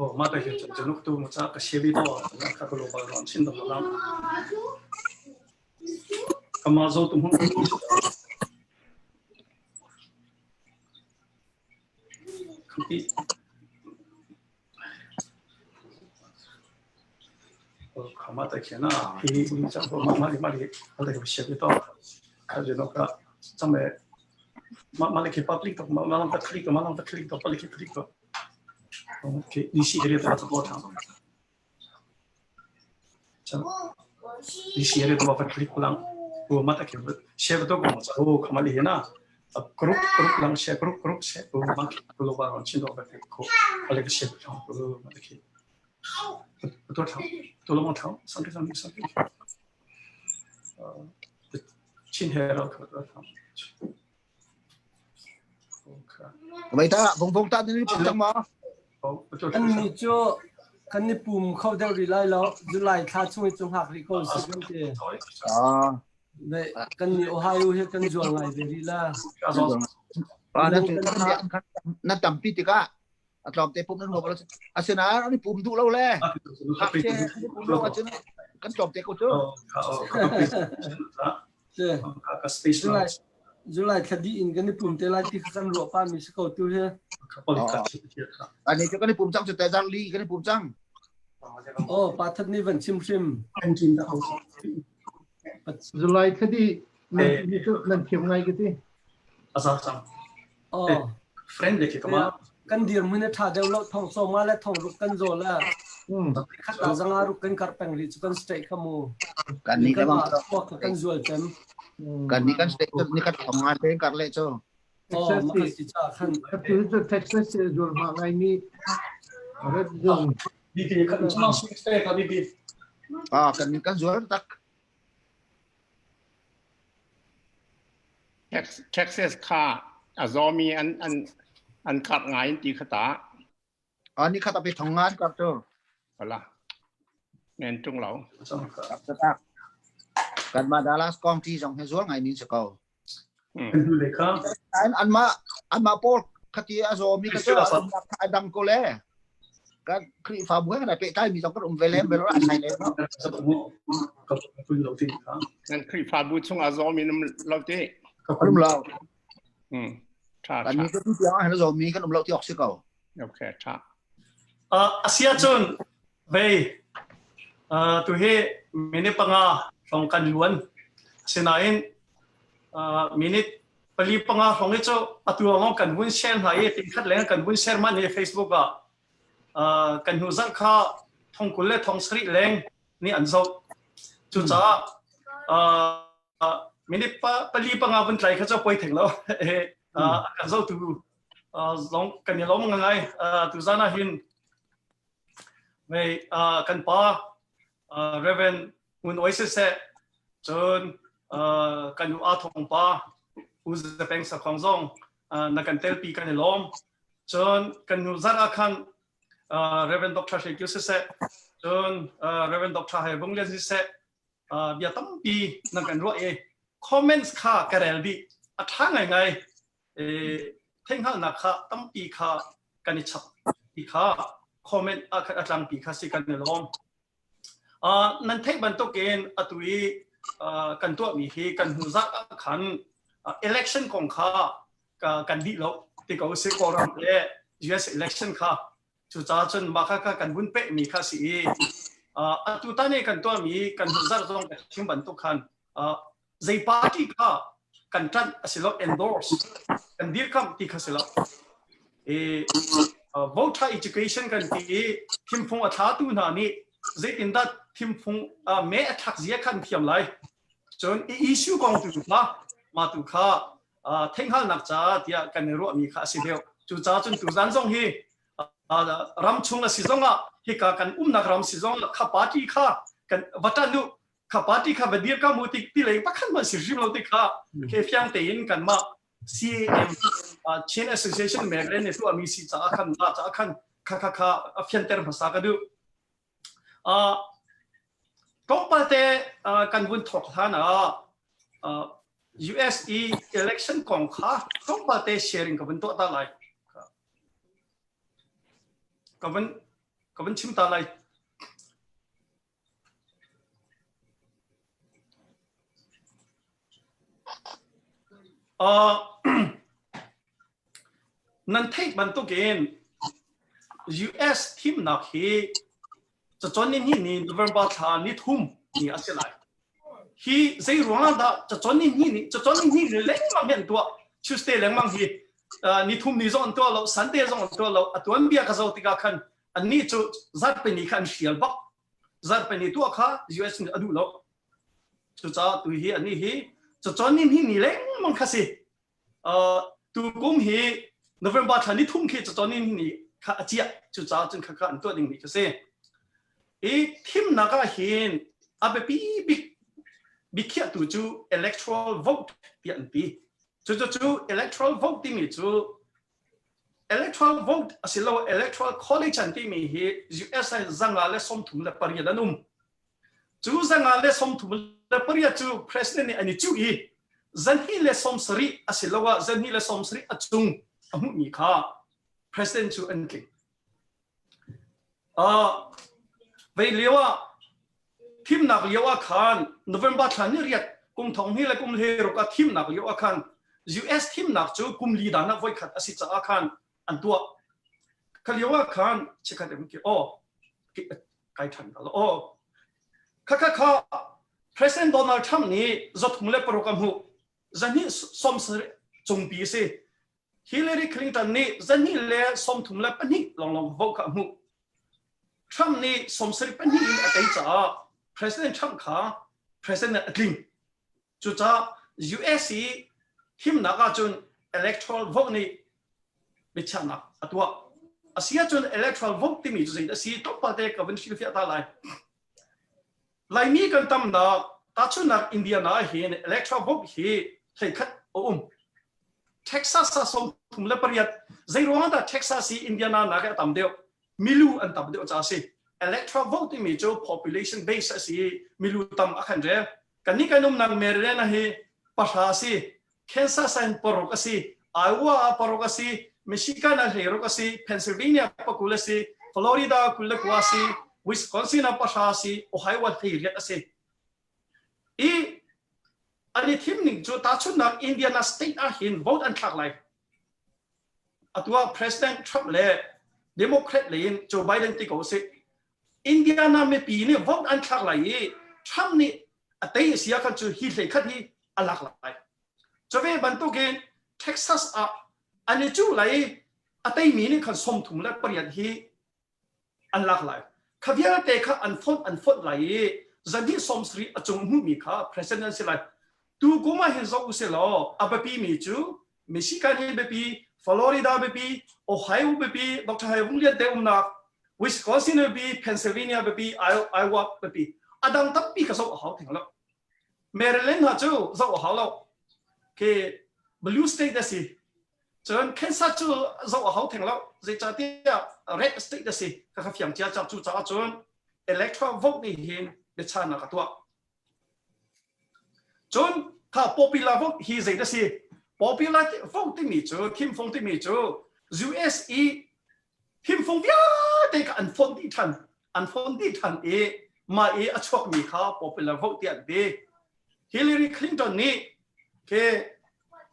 Oh, ma ta hi chu chu nuk tu mu cha ka shebi to ka ko lo ba ron chin do lam. Kama zo tu hun Khampi khama ta khian a hi ni cha ko ma ma ma li ala ka shebi to ka je no ka chame ma ma le ke public to ma ma lang ta click ma lang ta click to pa le ke click to okay ni si area ta to ta ni si area to pa click lang ko ma ta ke share to ko ma cha o khama li na group group lang share group group share ko ma ke ko lo ba ron chin do ba ko ala ke share ko ma ta ke 多长？多了么长？上个上个上个。呃，今天了可多长？ Vậy ta vong vong ta ni pum ma. Kan ni cu kan ni pum kho deuh rih lai lo. July thla chung i cu hngak rih ko si kan ti. Ah. Kan ni Ohio hi kan zual ngai ve rih la. Pa na na tampi tikah a tlawm te pum nan huam lo asinain an i pum duh lo le ngakchia an i pum lo ahcun kan tlawm te ko cu. July July thla dih in kan i pum te lai ti kha kan ruah pa mi si ko tu hi. Ani cu kan i pum cang cu te zar li kan i pum cang. Oh pa that ni van chim hrim. July thla dih nan thiam ngai ka ti. Azar cang. Oh. Friend le khi kama. Kan dirhmun a ṭha deuh lo thong sawma le thong ruk kan zawl a. Khat ah zanga ruk kan kar peng rih cu kan state kha mu. Kan ni kan kan zual cem. Kan ni kan state ni khat thong nga te kar le cu. Oh, ma si cha khan. Tu cu Texas zual ma ngai mi red zone. Bi kan chang state ka bi. Ah kan kan zual tak. Texas kha a zawmi an an an karh ngai in ti kha ta. A ni khat a pe thong ngan kar tu. Wala. Nen tung lo. Tak. Kan ma Dallas County zong he zual ngai nin si ko. An an ma an ma pawl khati a zawmi ka cu a dang ko le. Kan Khrihfabu he kan pehtlai mi zong kan um ve lem ve lo a sai lem no. Nan Khrihfabu chung a zawmi num lo ti. Kan um lo. Hmm. Tha Kan ni tu tiang ah zawmi kan um lo ti ok si ko. Okay, tha. Asia cun vei tu hi minute panga hlong kan luan sinain minute pali panga hlong hi cu atu lawng kan vun share hna i tingkhat leng kan vun share man hi Facebook ah kan hnu zarh kha thong kul le thong sarih leng nih an zoh. Cucaah minute pali panga vun tlai kha cu poi theng lo. Kan zohtu zong kan i lawm ngai. Tuzan ah hin mei kan pa Reverend Ngun Oi siseh cun kan nu A Thong pa U Za Peng Sakhong zong na kan telpi kan i lawm. Cun kan hnu zarh ah khan Reverend Dr. Hre Kio siseh, cun Reverend Dr. Hai Vung Lian siseh, bia tampi nan kan ruah i comments kha ka rel dih. A ṭha ngaingai. Theihhngalhnak kha tampi kha kan i chap ti kha comment ah khan a tlangpi kha si kan i lawm. Nan theih bantukin atu i kan tuahmi hi kan hnu zarh ah khan election kong kha kan dih lo ti ko si Kawlram le US election kha cucaah cun mah kha kha kan vun pehmi kha si i atu tan i kan tuahmi kan hnu zarh zong ka chim bantuk khan zei party kha kan ṭanh a si lo endorse kan dirkamh ti kha si lo i voter education kan ti i thimfung a thlatu hna nih zeitindah thimfung me a thlak zia khan thiam lai cun i issue kong tu kha mah tu kha theihhngalhnak caah tiah kan i ruahmi kha a si deuh cucaah cun tuzan zong hi ram chung a si zongah hika kan umnak ram si zongah kha party kha kan va ṭanh u kha party kha va dir ka mu ti ti lei pakhat hmanh si hrim lo ti kha ke fiang tein kanmah CAM Chin Association Maryland nih tuahmi si caah khan na caah khan kha kha kha a fianter hmasa ka duh. Tlawmpal te kan vun thawk hlan ah US i election kong kha tlawmpal te sharing ka vun tuah ta lai. Ka vun. Ka van chim ta lai. Uh, nan theih bantukin US thimnak hi cacawn ni ni November thla ni thum ni a si lai. Hi zei ruangah dah cacawn ni ni ni cacawn ni ni lengmang hi an tuah Tuesday lengmang hi ni thum ni zong an tuah lo Sunday zong an tuah lo a tuan bia ka zo tikah khan annih cu zarhpini kha an hrial bak zarhpini tuah kha US nih a duh lo cucaah tu hi anih hi cacawn ni ni lengmang kha si tu kum hi November thla ni thum khi cacawn ni ni kha a chiah cucaah cun kha kha an tuah ding mi kha si i thimnak ah hin a biapi bik biakhiahtu cu electoral vote tiah an ti cucu cu electoral vote timi cu Electoral vote asilo electoral college an timi hi US ah 138 an um. Cu 138 cu president nih an i cuh i zanhnih le 70 asiloah zanhnih le 70 a cung a hmuhmi kha president cu an tling. Uh, vei lio ah thimnak lio ah khan November thla ni riat kum thong hnih le kum hle ruk ah thimnak lio ah khan US thimnak cu kum li dan ah voikhat a si caah khan an tuah. Kha lio ah khan chikhat em ki oh kai than ka lo oh kha kha kha President Donald Trump nih zathum le paruk a hmuh zahnih som cungpi si Hillary Clinton nih 232 lawnglawng vote kha a hmuh. Trump nih 72 in a tei caah President Trump kha president a tling. Cucaah US i thimnak ahcun electoral vote nih biachahnak a tuah. A si ahcun electoral vote timi cu zeidah a si tlawmpal te ka vun hrilhfiah ta lai. Laimi kan tamnak tahchunhnak Indiana ah hin electoral vote hi hleikhat a um. Texas ah 38 zei ruangah dah Texas hi Indiana nak a tam deuh milu an tam deuh ca a si. Electoral vote timi cu population base a si i milu tam a khan rel. Kannih kan umnak Maryland hi pahra a si. Kansas ah hin paruk a si, Iowa ah paruk a si, Michigan ah hleiruk a si, Pennsylvania pakul a si, Florida 29 a si, Wisconsin ah pahra a si, Ohio ah hleiriat a si. I an i thim ning cu tahchunhnak Indiana state ah hin vote an thlak lai. Atu ah President Trump le Democrat lei in Joe Biden ti ko sih. Indiana mipi nih vote an thlak lai i Trump nih a tei a si ah khan cu hi hlei khat hi a lak lai. Cuve bantukin Texas ah an i cuh lai i a teimi nih khan 38 hi an lak lai. Kha vialte kha an fonh an fonh lai i zahnih 70 a cung hmuhmi kha president an si lai. Tu kum ah hin zoh usih law a biapi mi cu Michigan hi biapi, Florida biapi, Ohio biapi, Dr. Hai Vung Lian te umnak, Wisconsin biapi, Pennsylvania biapi, Iowa biapi. A dang tampi ka zoh a hau theng lo. Maryland hna cu zoh a hau lo. Ke blue state a si. Cun Kansas cu zoh a hau theng lo. Zeicahtiah red state a si. Ka ka fiang cia cak cu caah cun electoral vote nih hin biachahnak a tuah. Cun kha popular vote hi zei a si? Popular vote timi cu thimfung timi cu US i thimfung vialte kha an fonh dih ṭhan. An fonh dih ṭhan i mah i a chuakmi kha popular vote tiah an ti. Hillary Clinton nih ke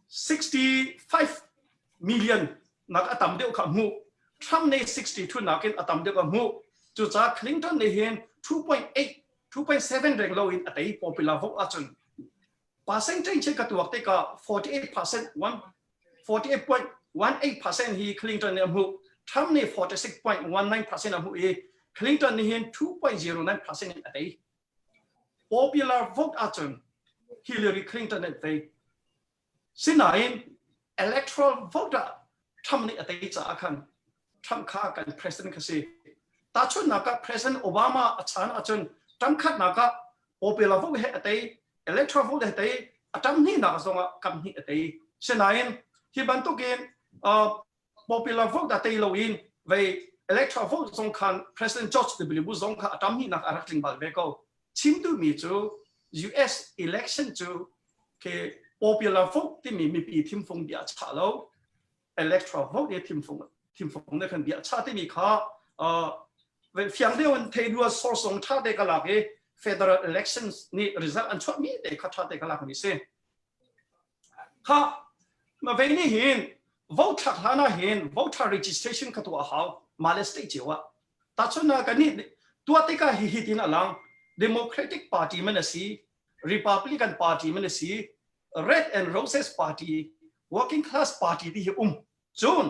65 million nak a tam deuh kha a hmuh. Trump nih 62 nakin a tam deuh a hmuh. Cucaah Clinton nih hin 2.8 2.7 reng lo in a tei popular vote ahcun percentage ka tuak tikah 48% 48.18% hi Clinton nih a hmuh Trump nih 46.19% a hmuh i Clinton nih hin 2.09% in a tei popular vote ahcun Hillary Clinton nih a tei Sinain electoral vote ah Trump nih a tei caah khan Trump kha kan president kha si. Tahchunhnak ah President Obama a chan ahcun ṭam khatnak ah popular vote he a tei, electoral vote he a tei, a ṭam hnihnak zong ah kam hnih a tei. Sinain hi bantukin uh, popular vote a tei loin vei electoral vote zong khan President George W. Bush zong kha a tam hnihnak a rak tling bal ve ko. Chim duhmi cu US election cu ke popular vote timi mipi thimfung bia chah lo electoral vote i thimfung thimfung ne khan bia chah timi kha uh, Fiang deuh in thei dua source zong tha te ka lak i federal elections nih result an chuah mi te kha tha te ka lak mi si. Kha ma ve ni hin vote thlak hlan ah hin voter registration kha tuah a hau mah le state cio ah. Tahchun ah kan nih tuah tikah hi hi tin alang Democratic Party man a si Republican Party man a si Red and Roses Party Working Class Party ti hi um cun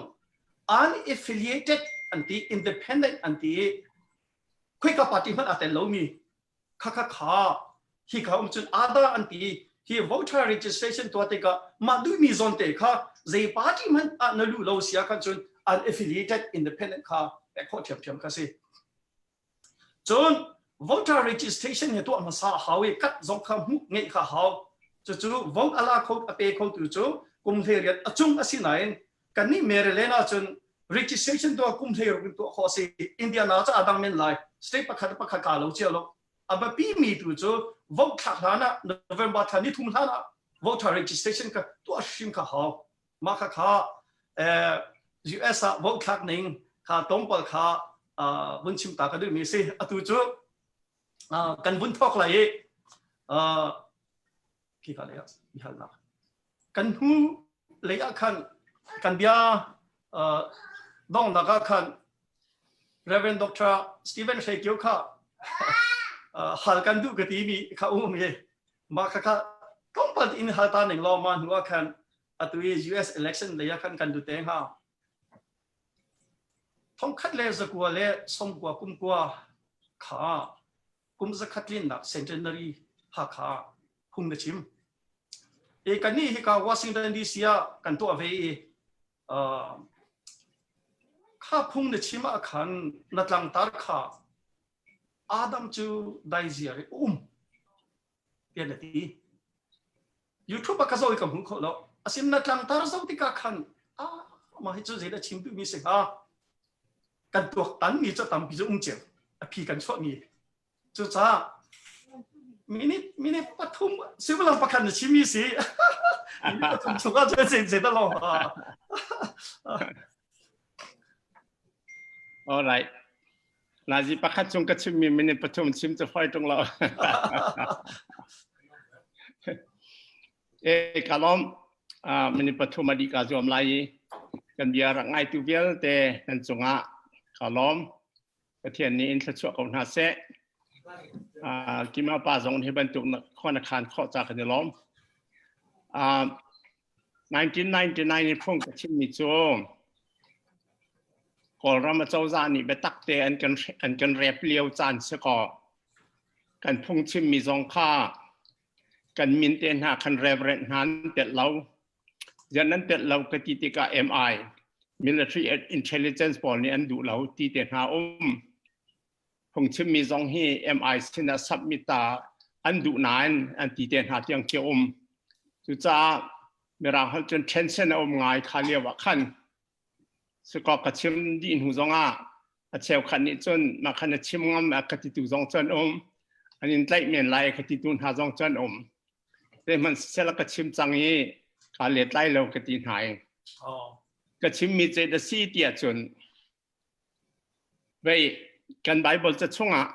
unaffiliated an ti independent an ti khoika party hmanh aa tel lomi kha kha kha hi ka um cun ada an ti hi voter registration tuah tikah mah duhmi zawn te kha zei party hmanh ah na luh lo sia khan cun unaffiliated independent kha pek khawh ṭhiamṭhiam kha si. Cun voter registration hi tuah hmasa a hau i kat zong kha hmuh ngeih kha hau. Cucu vote a la kho a pe khotu cu kum 18 a cung a si nain kannih Maryland ahcun registration tuah kum 16 in tuah khawh a si. Indiana cu aa dang men lai. State pakhat pakhat kaa lo cio lo. A biapi mi tu cu vote thlak hlan ah November thla ni thum hlan ah voter registration ka tuah hrim kha hau. Mah kha kha US ah vote thlak ning kha tlawmpal kha vun chim ta ka duhmi si. Atu cu kan vun thawk lai i khi ka lei ah i halnak. Kan hnu lei ah khan kan bia donghnak ah khan Reverend Dr. Stephen Hre Kio kha hal kan duh ka ti mi kha um i mah kha kha tlawmpal in hal ta ning law ma hnu ah khan atu i US election lei ah khan kan du te hnga. 1990 kum kua kha kum zakhat tlinnak centenary Hakha phung na chim. E kan nih hika Washington DC ah kan tuah ve i kha phung na chim ah khan na tlangtar kha Adam cu daiziar i um tiah na ti. YouTube ah ka zoh i ka hmu kho lo. Asin na tlangtar zoh tikah khan ah mah hi cu zeidah chim duhmi si hnga? Kan tuaktan mi cu tampi cu um cio. A phi kan chuahmi. Cucaah minute minute pathum sibulang pakhat na chimmi si. Minute pathum chung ah cun zei zei dah lo. All right. Nazi pakhat chung ka chimmi minute pathum chim cu fawi ṭung lo. E ka lawm. Minute pathum a dih ka zuam lai i kan bia rak ngaitu vialte nan cungah ka lawm. Pathian nih in thluachuah ko hna seh. Kima pa zong hi bantuk khua na khan khawh ca kan i lawm. 1999 i phung ka chimmi cu Kawlram acozah nih biatak te an kan an kan rep lio caan si kaw kan phungchimmi zong kha kan min te hna khan reverend hna an telh lo. Zian nan telh lo ka ti tikah MI military intelligence pawl nih an duh lo ti te hna um. Phungchimmi zong hi MI sinah submit ta an duh nain an ti te hna tiang khi um. Cucaah Mirang holh cun tension a um ngai kha lio ah khan Sikaw ka chim dih hnu zongah a cheukhat nih cun mah khan a chim ngam a ka titu zong cu an um. An in tlaih men lai ka titu hna zong cu an um. Sihmanhsehlaw ka chim cang i kaa let lai lo ka ti hna i ka chimmi cu a si tiah cun vei kan Bible ca chungah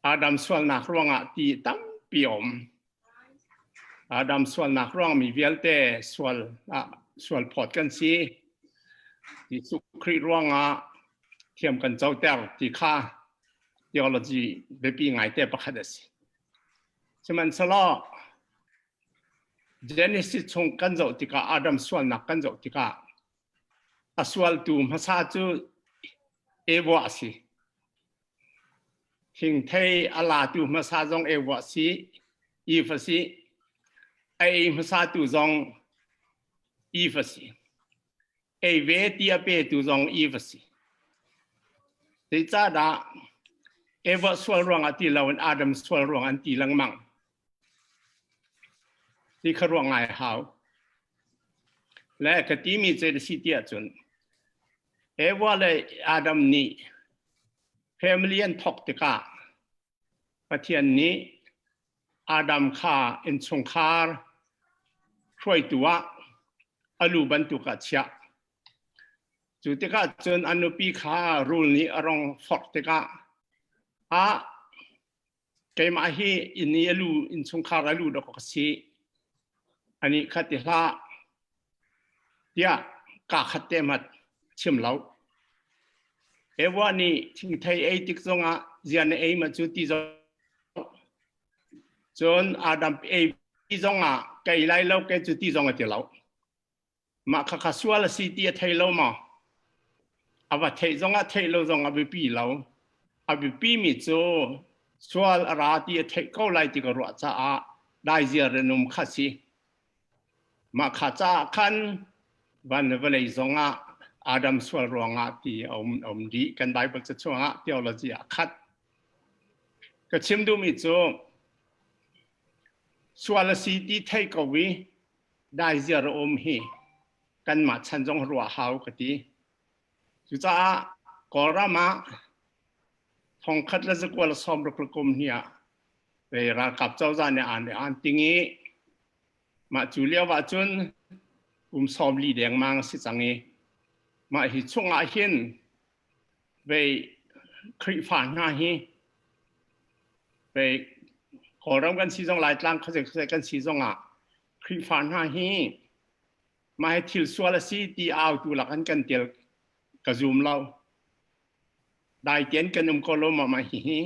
Adam sualnak ruangah ti tampi a um. Adam sualnak ruang mi vialte sual ah sual phawt kan si. Jesuh Khrih ruangah thiam kan coter ti kha theology biapi ngaite pakhat a si. Sihmanhsehlaw Genesis chung kan zoh tikah Adam sualnak kan zoh tikah a sualtu hmasa cu Eva a si. Thingthei a latu hmasa zong Eva a si, Eve a si. A ei hmasatu zong Eve a si. Ei ve ti a petu zong Eve a si. Zeicahdah Eva sual ruangah ti loin Adam sual ruang an ti lengmang. Ti kha ruah ngai hau. Le ka timi cu a si ti ahcun Eva le Adam nih family an thawk tikah Pathian nih Adam kha innchungkhar hruaitu ah a lu bantuk ah chiah. Cu tikah cun a nupi kha rul nih a rong forh tikah a keimah hi inn i a lu innchungkhar a lu dawk ka si. Anih kha ti hlah tiah kaa khat te hmat chim lo. Ewa nih thingthei ei tik zongah zia na ei ma cu ti zong cun Adam ei zongah kei lai lo ke cu ti zong a ti lo. Mah khakha sual a si ti a thei lo maw? A va theih zongah theih lo zong a biapi lo. A biapi mi cu sual a ra ti a theih ko lai ti ka ruah caah daiziar in um kha si. Mah kha caah khan van le vawlei zongah Adam sual ruangah ti a um, a um dih. Kan Bible ca chungah theology ah khat. Ka chim duhmi cu sual a si ti thei ko i daiziar a um hi kanmah chan zong ruah hau ka ti. Cucaah Kawlram ah thongkhat le zakua le sawmruk le kum hnih ah ralkap cozah nih an an ting i mah cu lio ah cun kum 40 dengmang a si cang i mah hi chungah hin vei Khrihfa hna hi vei Kawlram kan si zong Laitlang khuazei khuazei kan si zong ah Khrihfa hna hi mah hi thil sual a si ti autu lak an kan tel ka zum lo. Dai tein kan um ko lo ma mah hi hi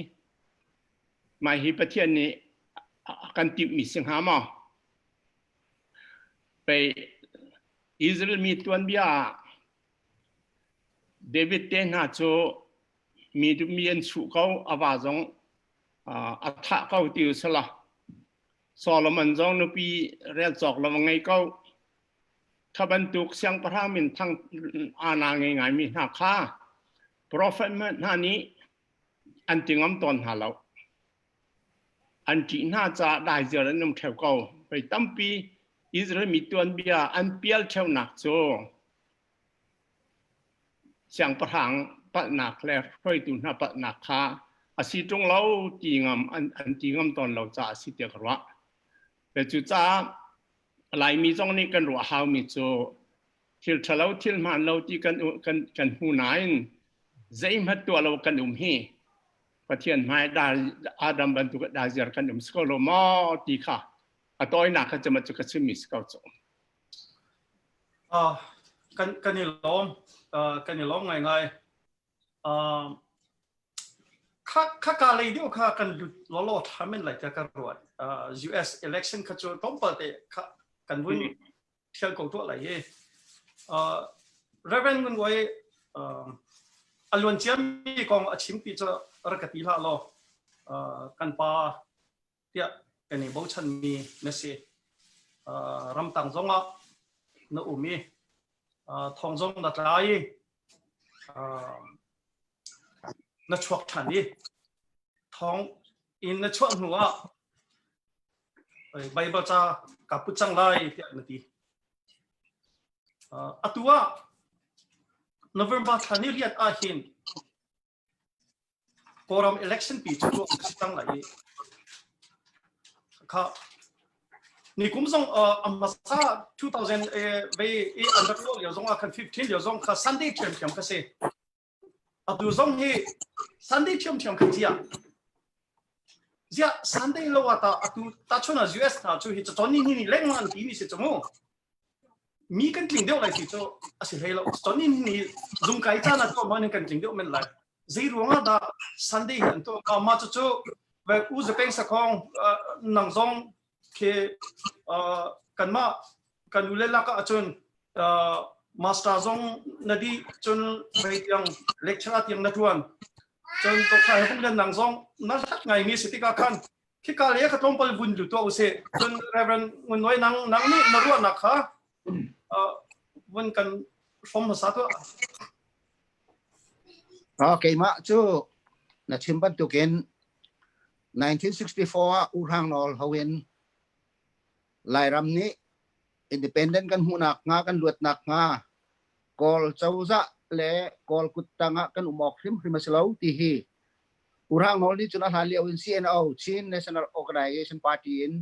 mah hi Pathian nih a kan timhmi si hnga maw? Pei Israel mi tuanbia ah David te hna cu mi mi an chuh ko a va zong a thah ko ti usila Solomon zong nupi rel cawk lo a ngei ko kha bantuk siangpahrang min thang ana ngei ngaimi hna kha profet hna nih an ti ngam tawn hna lo an ṭih hna caah daiziar an um ṭheo ko pei tampi Israel mi tuanbia an pial ṭheunak cu siangpahrang palhnak le hruaitu hna palhnak kha a si ṭung lo ti ngam an ti ngam tawn lo caah a si tiah ka ruah. Cucaah Laimi zong nih kan ruah haumi cu thil ṭhalo thil hmaan lo ti kan kan kan hmu nain zeihmanh tuah lo kan um hi Pathian hmai Adam bantuk daziar kan um si ko lo maw ti kha a tawinak kha cuma cu ka chimmi si ko cu. Kan i lawm kan i lawm ngaingai. Kha kha ka lei deuh kha kan lut lawlaw ṭha men lai tiah ka ruat. US election kha cu tlawmpal te kha kan vun thial ko tuah lai hi. Reverend Ngun Wai a luan ciami kong a chim ti cu rak ka ti hlah law kan pa tiah kan i bochanmi na si. Ramtang zongah na um i thong zong na tla i na chuak ṭhan i thong in na chuah hnu ah Baibal ca ka put cang lai tiah na ti. Atu ah November thla ni riat ah hin Kawlram election pi cu tuah a si cang lai i kha nikum zong a hmasa 2000 ve i an rak tuah lio zong ah khan 15 lio zong kha Sunday ṭhiamṭhiam kha si. Atu zong hi Sunday ṭhiamṭhiam kha ziah. Ziah Sunday lo ah ta atu ta chun ah US hna cu hi cacawn ni ni lengmang an ti mi si cu mu. Mi kan tling deuh lai ti cu a si hlei lo. Cacawn ni ni zung kai caan ah tuah man in kan tling deuh men lai. Zei ruang ah dah Sunday hi an tuah ka ma cu cu u zapeng sakhong nang zong khi kanmah kan u le lak ah cun master zong na di cun vei tiang lecturer tiang na tuan cun to thai hung len nang zong na hlat ngai mi si tikah khan khika le ka tlawmpal vun lu tuah usih cun Reverend Ngun Noi nang nang nih na ruahnak kha vun kan hrom hmasa tuah. Keimah cu na chim bantukin 1964 ah U Hrang Nawl ho in Lairam nih independent kan hmuhnak hnga kan luatnak hnga Kawl cozah le Kawl kuttang ah kan um awk hrimhrim a si lo ti hi U Hrang Nawl nih cun a hlan lio in CNO Chin National Organization Party in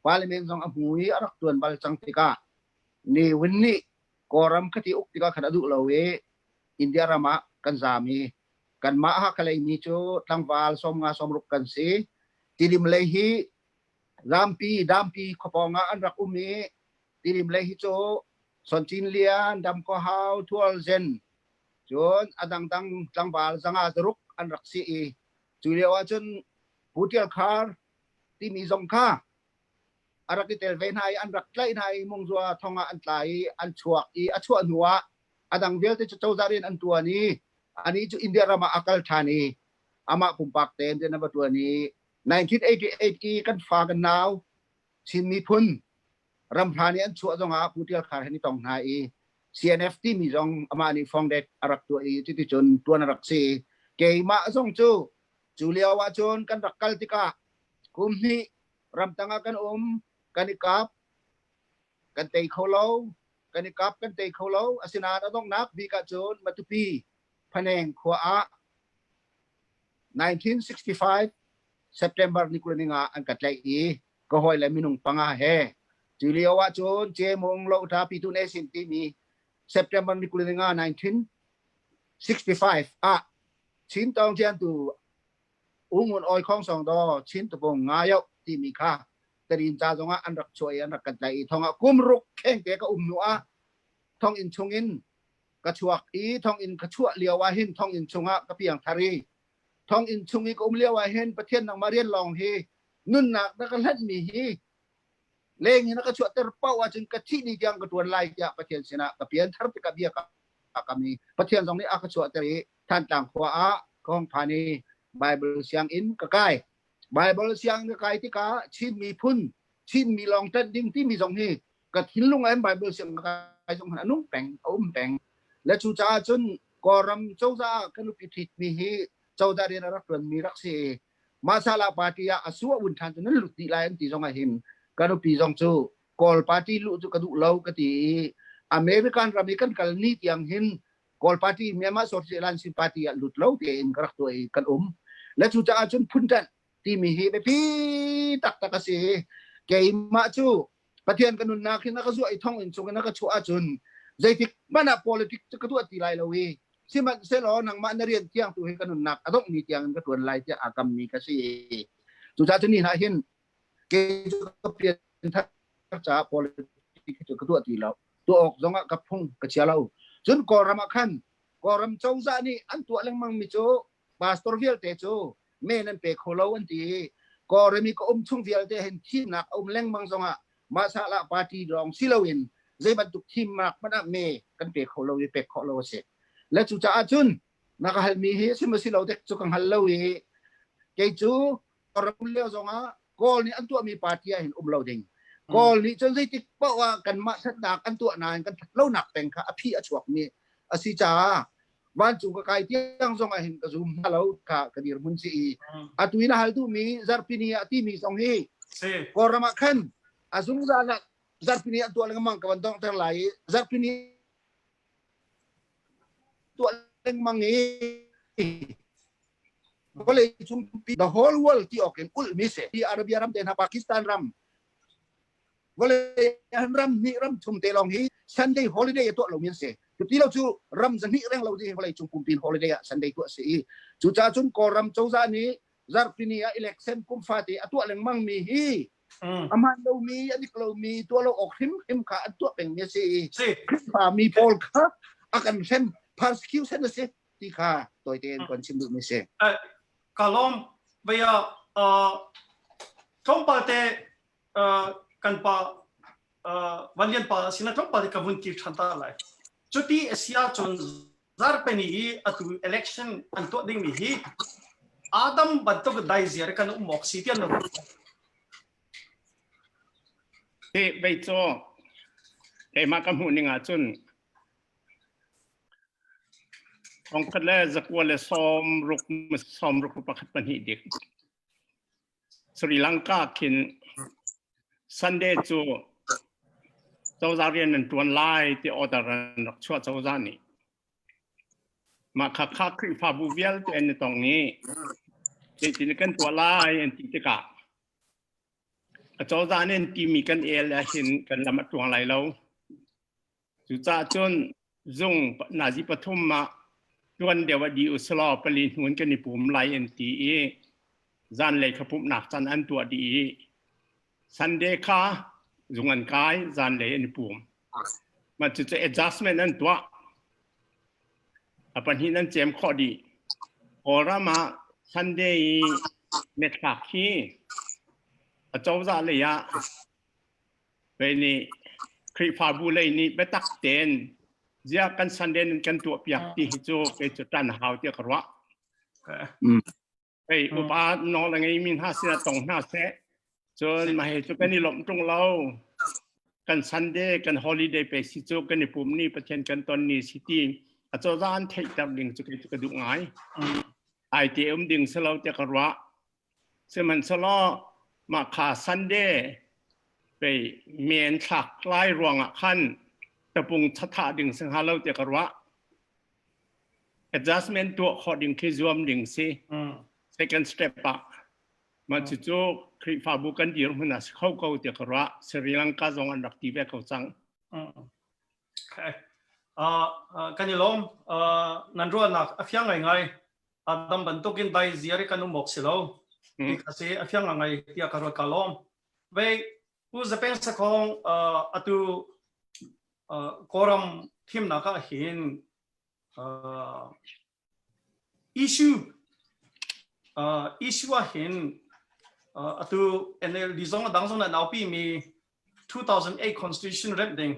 parliament zong a hmu i a rak tuan bal cang tikah Ne Win nih Kawlram khati uk tikah khan a duh lo i. India ram ah kan zaam i kanmah Hakha lei mi cu tlangval 50 60 kan si. Tidim lei hi Lampi Dampi khuapawng ah an rak um i Tidim lei hi cu Son Cin Lian, Dam Khaw Hau, Thual Zen cun a dangdang tlangval zanga zaruk an rak si i cu lio ah cun Pu Tial Khar timi zong kha a rak i tel ve hna i an rak tlaih hna i Mungzua thong ah an tla i an chuak i a chuah hnu ah a dang vialte cu cozah rian an tuan i anih cu India ram ah a kal ṭhan i amah pumpak tein rian a va ṭuan i 1988 i kan fa kan nau Chin miphun ramhra nih an chuah zongah Pu Tial Khar he ni tong hna i CNF timi zong amah nih founded a rak tuah i cuticun tuan a rak si. Keimah zong cu cu lio ah cun kan rak kal tikah kum hnih ramtang ah kan um, kan i kap, kan tei kho lo, kan i kap kan tei kho lo. Asinain a donghnak bik ah cun Matupi Phaneng khua ah 1965 September ni 25 an ka tlaih i ka hawi le minung panga he cu lio ah cun Cemung Lohta Pitu Nesin timi September ni 25 1965 ah Chin Tawng Tian tu Ungun Oi Khong Song Do Chin Tupung Nga Yoh timi kha Tarin ca zongah an rak chuah i an rak kan tlaih i thongah kum ruk kheng te ka um hnu ah thonginn chungin ka chuak i thonginn ka chuah lio ah hin thonginn chungah ka piang thar i thonginn chung i ka um lio ah hin Pathian nangmah rian lawng hi nunnak na ka hlanh mi hi leng in na ka chuahter paoh ahcun ka thih ni tiang ka tuan lai tiah Pathian sinah ka pian thar tikah bia ka kam i Pathian zong nih a ka chuahter i Thantlang khua ah ka hong phan i Bible sianginn ka kai. Bible sianginn ka kai tikah Chin miphun Chinmi lawng ṭanh ding timi zong hi ka thinlung ah Bible sianginn ka kai zong a nung peng a um peng. Le cucaah cun Kawlram cozah ah ka nupi ṭhitmi hi cozah rian a rak ṭuanmi rak si i Masala party ah a su a un ṭhan cu nan lut dih lai an ti zong ah hin ka nupi zong cu Kawl party luh cu ka duh lo ka ti i American ram i kan kal ni tiang hin Kawl party Myanmar Social Alliance party ah lut lo tein ka rak tuah i kan um. Le cucaah cun phunṭanh timi hi biapi taktak a si. Keimah cu Pathian ka nunnak hin a ka zuah i thonginn chung in a ka chuah ahcun zeitik hmanh ah politics cu ka tuah ti lai lo i sihmanhsehlaw nangmah na rian tiang tu hi ka nunnak a dongh ni tiang in ka tuan lai tiah aa kammi ka si. Cucaah cun ni hna hin kei cu ka pianthar caah politics cu ka tuah ti lo. Tuah awk zongah ka phung ka chia lo. Cun Kawlram ah khan Kawlram cozah nih an tuah lengmang mi cu pastor vialte cu men an pe kho lo an ti i Kawlram i ka um chung vialte hin thimnak a um lengmang zongah Mahsahlah party lawng si loin zei bantuk thimnak hmanh ah me kan pe kho lo i pek khawh lo a si. Le cucaah cun na ka halmi hi si maw si lo dek cu ka hngal lo i kei cu ram lio zongah Kawl nih an tuahmi party ah hin um lo ding. Kawl nih cun zeitik paoh ah kanmah thatnak an tuah nain kan that lonak peng kha a phi a chuakmi a si caah vancung ka kai tiang zong ah hin ka zum hna lo kha ka dirhmun si i atu in a hal duhmi zarhpini ah timi zong hi Kawlram ah khan a zungzal ah zarhpini an tuah lengmang ka van donghter lai i zarhpini tuah lengmang i vawlei cung the whole world ti awk in ulh mi si Arabia ram te hna Pakistan ram vawlei ram hnih ram thum te lawng hi Sunday holiday a tuah lomi an si cuti lo cu ram zahnih reng lo hi vawlei cung pumpi holiday ah Sunday tuah si i cucaah cun Kawlram cozah nih zarhpini ah election kum fate a tuah lengmang mi hi a hmaan lomi a dik lomi tuah lo awk hrimhrim kha an tuah pengmi a si i Khrihfa mi pawl kha a kan hrem persecution a si ti kha tawi tein kan chim duhmi si. Ka lawm vaya tlawmpal te kan pa Van Lian pa sinah tlawmpal te ka vun kir ṭhan ta lai. Cuti a si ahcun zarhpini i atu election an tuah dingmi hi Adam bantuk daiziar kan um awk si tiah na ruah. Hi vei cu keimah ka hmuh ning ahcun thongkhat le zakua le 60 61 pahnih dik Sri Lanka khin Sunday cu cozah rian nan ṭuan lai ti order an rak chuah cozah nih. Mah kha kha Khrihfabu vialte an i tong i zeitin kan tuah lai an ti tikah a cozah nih an timi kan el ahhin kan lam a tluang lai lo. Cucaah cun zung nazi pathum ah Tuan deuh ah dih usulaw pali hnu in kan i pum lai an ti i zanlei kha pumhnak can an tuah dih i Sunday kha zung an kai, zanlei an i pum. Mah cucu adjustment an tuah. A pahnih an cem khawh dih. Kawlram ah Sunday i methlak hi a cozah lei ah Vei nih Khrihfabu lei nih biatak tein ziah kan Sunday nan kan tuah piak ti hi cu kei cu ṭan hau tiah ka ruah. Hei upa nawl a ngeimi hna sinah tong hna seh. Cun mah hi cu kan i lawmh ṭung lo. Kan Sunday, kan holiday pe si cu kan i pum ni Pathian kan ton ni si ti acozah an theihter ding cu kei cu ka duh ngai. Ai te um ding si lo tiah ka ruah. Sihmanhsehlaw mah kha Sunday pei men thlak lai ruangah khan tapung thatha ding si hnga lo tiah ka ruah. Adjustment tuah khawh ding khi zuam ding si. Second step ah mah cucu Khrihfabu kan dir hmun ah si kho ko tiah ka ruah. Sri Lanka zong an rak ti ve ko cang. Okay. Kan i lawm. Nan ruahnak a fiang ngaingai. Adam bantukin dai ziar i kan um awk si lo. Ti kha si a fiang ngai tiah ka ruat ka lawm. Vei Pu Zapeng Sakhong atu Kawlram thimnak ah hin issue issue ah hin atu NLD zong adang zong na naupi mi 2008 constitution remh ding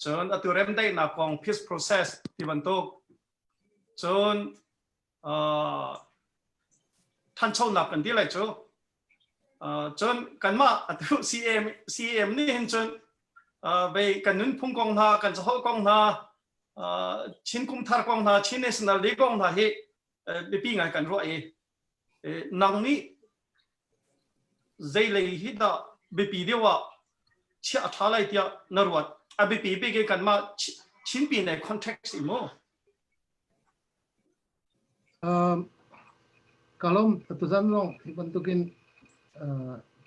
cun atu remdaihnak kong peace process ti bantuk Cun thanchonak kan ti lai cu. Cun kanmah atu CAM CAM nih hin cun vei kan nunphung kong hna, kan caholh kong hna, Chin kum thar kong hna, Chin National Day kong hna hi biapi ngai kan ruah i nang nih zeilei hi dah biapi deuh ah chiah a ṭha lai tiah na ruat? A biapi bik i kanmah Chinpi nei context i mu. Ka lawm tuzan zong hi bantukin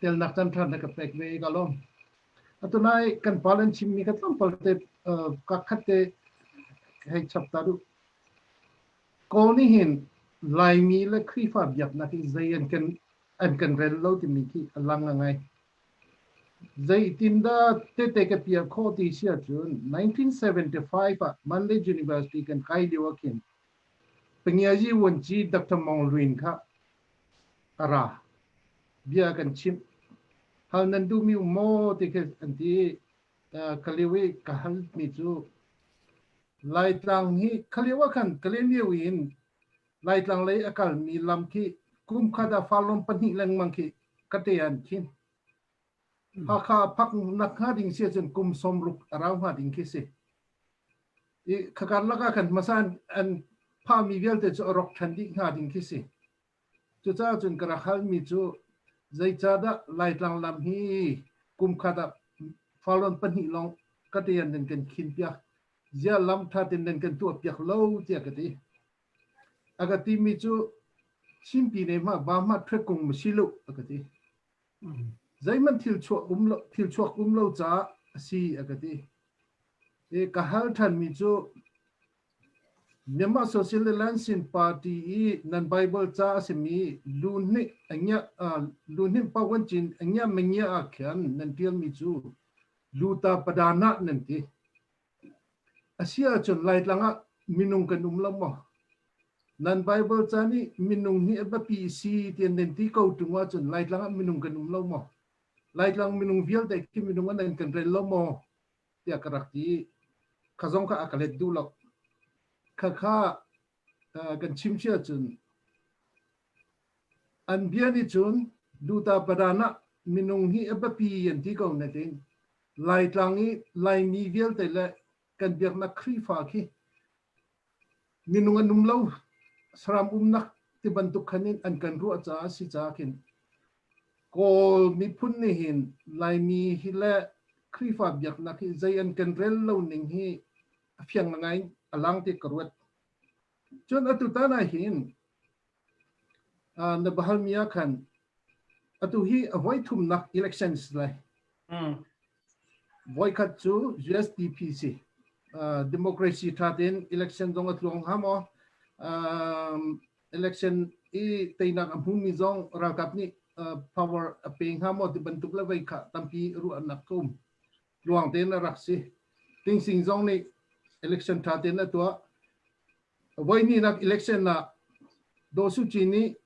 telnak caan ṭha na ka pek ve i ka lawm. Atu nai kan pa an chimmi kha tlawmpal te ka khat te hei chap ta duh. Kawl nih hin Laimi le Khrihfa biaknak hi zei an kan rel lo timi khi a lang ngai. Zeitindah tehte ka piah khawh ti si ahcun 1975 ah Mandalay University kan kai lio ah khin Pangiazi Vuanci Dr. Mong Lwin kha a ra. Bia kan chimh. Hal nan duhmi um maw ti khi an ti i ka lio i ka halmi cu Laitlang hi kha lio ah khan Kalaymyo in Laitlang lei a kalmi lam khi kum khat ah farlawm pahnih lengmang khi ka te an khin. Hakha phak nak hnga ding si ahcun kum 60 a rau hnga ding khi si. I khakar lak ah khan hmasa an phahmi vialte cu a rawk ṭhan dih hnga ding khi si. Cucaah cun ka rak halmi cu zeicahdah Laitlang lam hi kum khat ah farlawn pahnih lawng ka ṭian nan kan khin piak. Ziah lam ṭha tein nan kan tuah piak lo tiah ka ti. A ka timi cu Chinpi ne hma va hma ṭhwek kung ma si lu a ka ti. Zeihmanh thil chuak um lo, thil chuak um lo caah a si a ka ti. I ka hal ṭhanmi cu Myanmar Social Alliance Party i nan Bible ca a simi lu hnih lu hnih pawancin a ngia ah khan nan ṭialmi cu luta padana nan ti. A si ahcun Laitlang ah minung kan um lo maw? Nan Bible ca nih minung hi a biapi si tiah nan ti ko ṭung ahcun Laitlang ah minung kan um lo maw? Laitlang minung vialte khi minung ah nan kan rel lo maw? Tiah ka rak ti i kha zong kha a ka let duh lo. Khakha kan chim si ahcun an bia nih cun duta padan ah minung hi a biapi an ti ko natin Laitlang i Laimi vialte le kan biaknak Khrihfa khi minung an um lo saram umnak ti bantuk khan in an kan ruah caah a si caah khin Kawl miphun nih hin Laimi hi le Khrihfa biaknak hi zei an kan rel lo ning hi a fiang ngai a lang ti ka ruat. Cun atu tan ah hin na bahalmi ah khan atu hi a voi thumnak elections lai. Voikhat cu USDP si. Democracy tha tein election zong a tluang hnga maw? Election i teinak a hmumi zong ralkap nih power a pe hnga maw ti bantuk le vei kha tampi ruahnak ka um. Tluang tein a rak si. Tingsing zong nih election ṭha tein a tuah. Voihnihnak election ah Daw Suu Kyi nih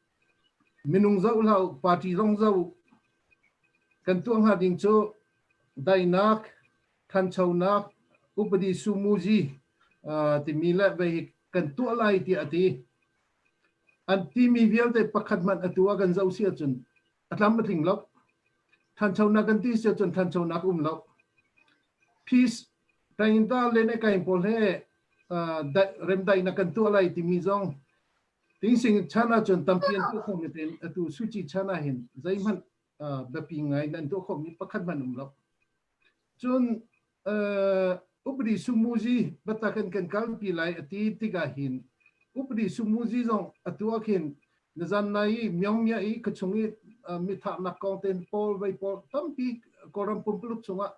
minung zoh hlah party zong zoh kan tuah hnga ding cu daihnak, thanchonak, upadi sumuzi timi le vei kan tuah lai tiah a ti. An timi vialte pakhat hmanh atu ah kan zoh si ahcun a tlam a tling lo. Thanchonak kan ti si ahcun thanchonak um lo. Peace Tainta le ne kain pawl he remdaihnak kan tuah lai timi zong tingsing chan ahcun tampi an tuah khomi tein atu Suci chan ah hin zeihmanh biapi ngai nan tuah khomi pakhat hmanh um lo. Cun upadi sumuzi biatak in kan kalpi lai a ti tikah hin upadi sumuzi zong atu ah khin nizan nai i Myongmya i khuachung i mithahnak kong ten pawl vei pawl tampi Kawlram pumpuluk chungah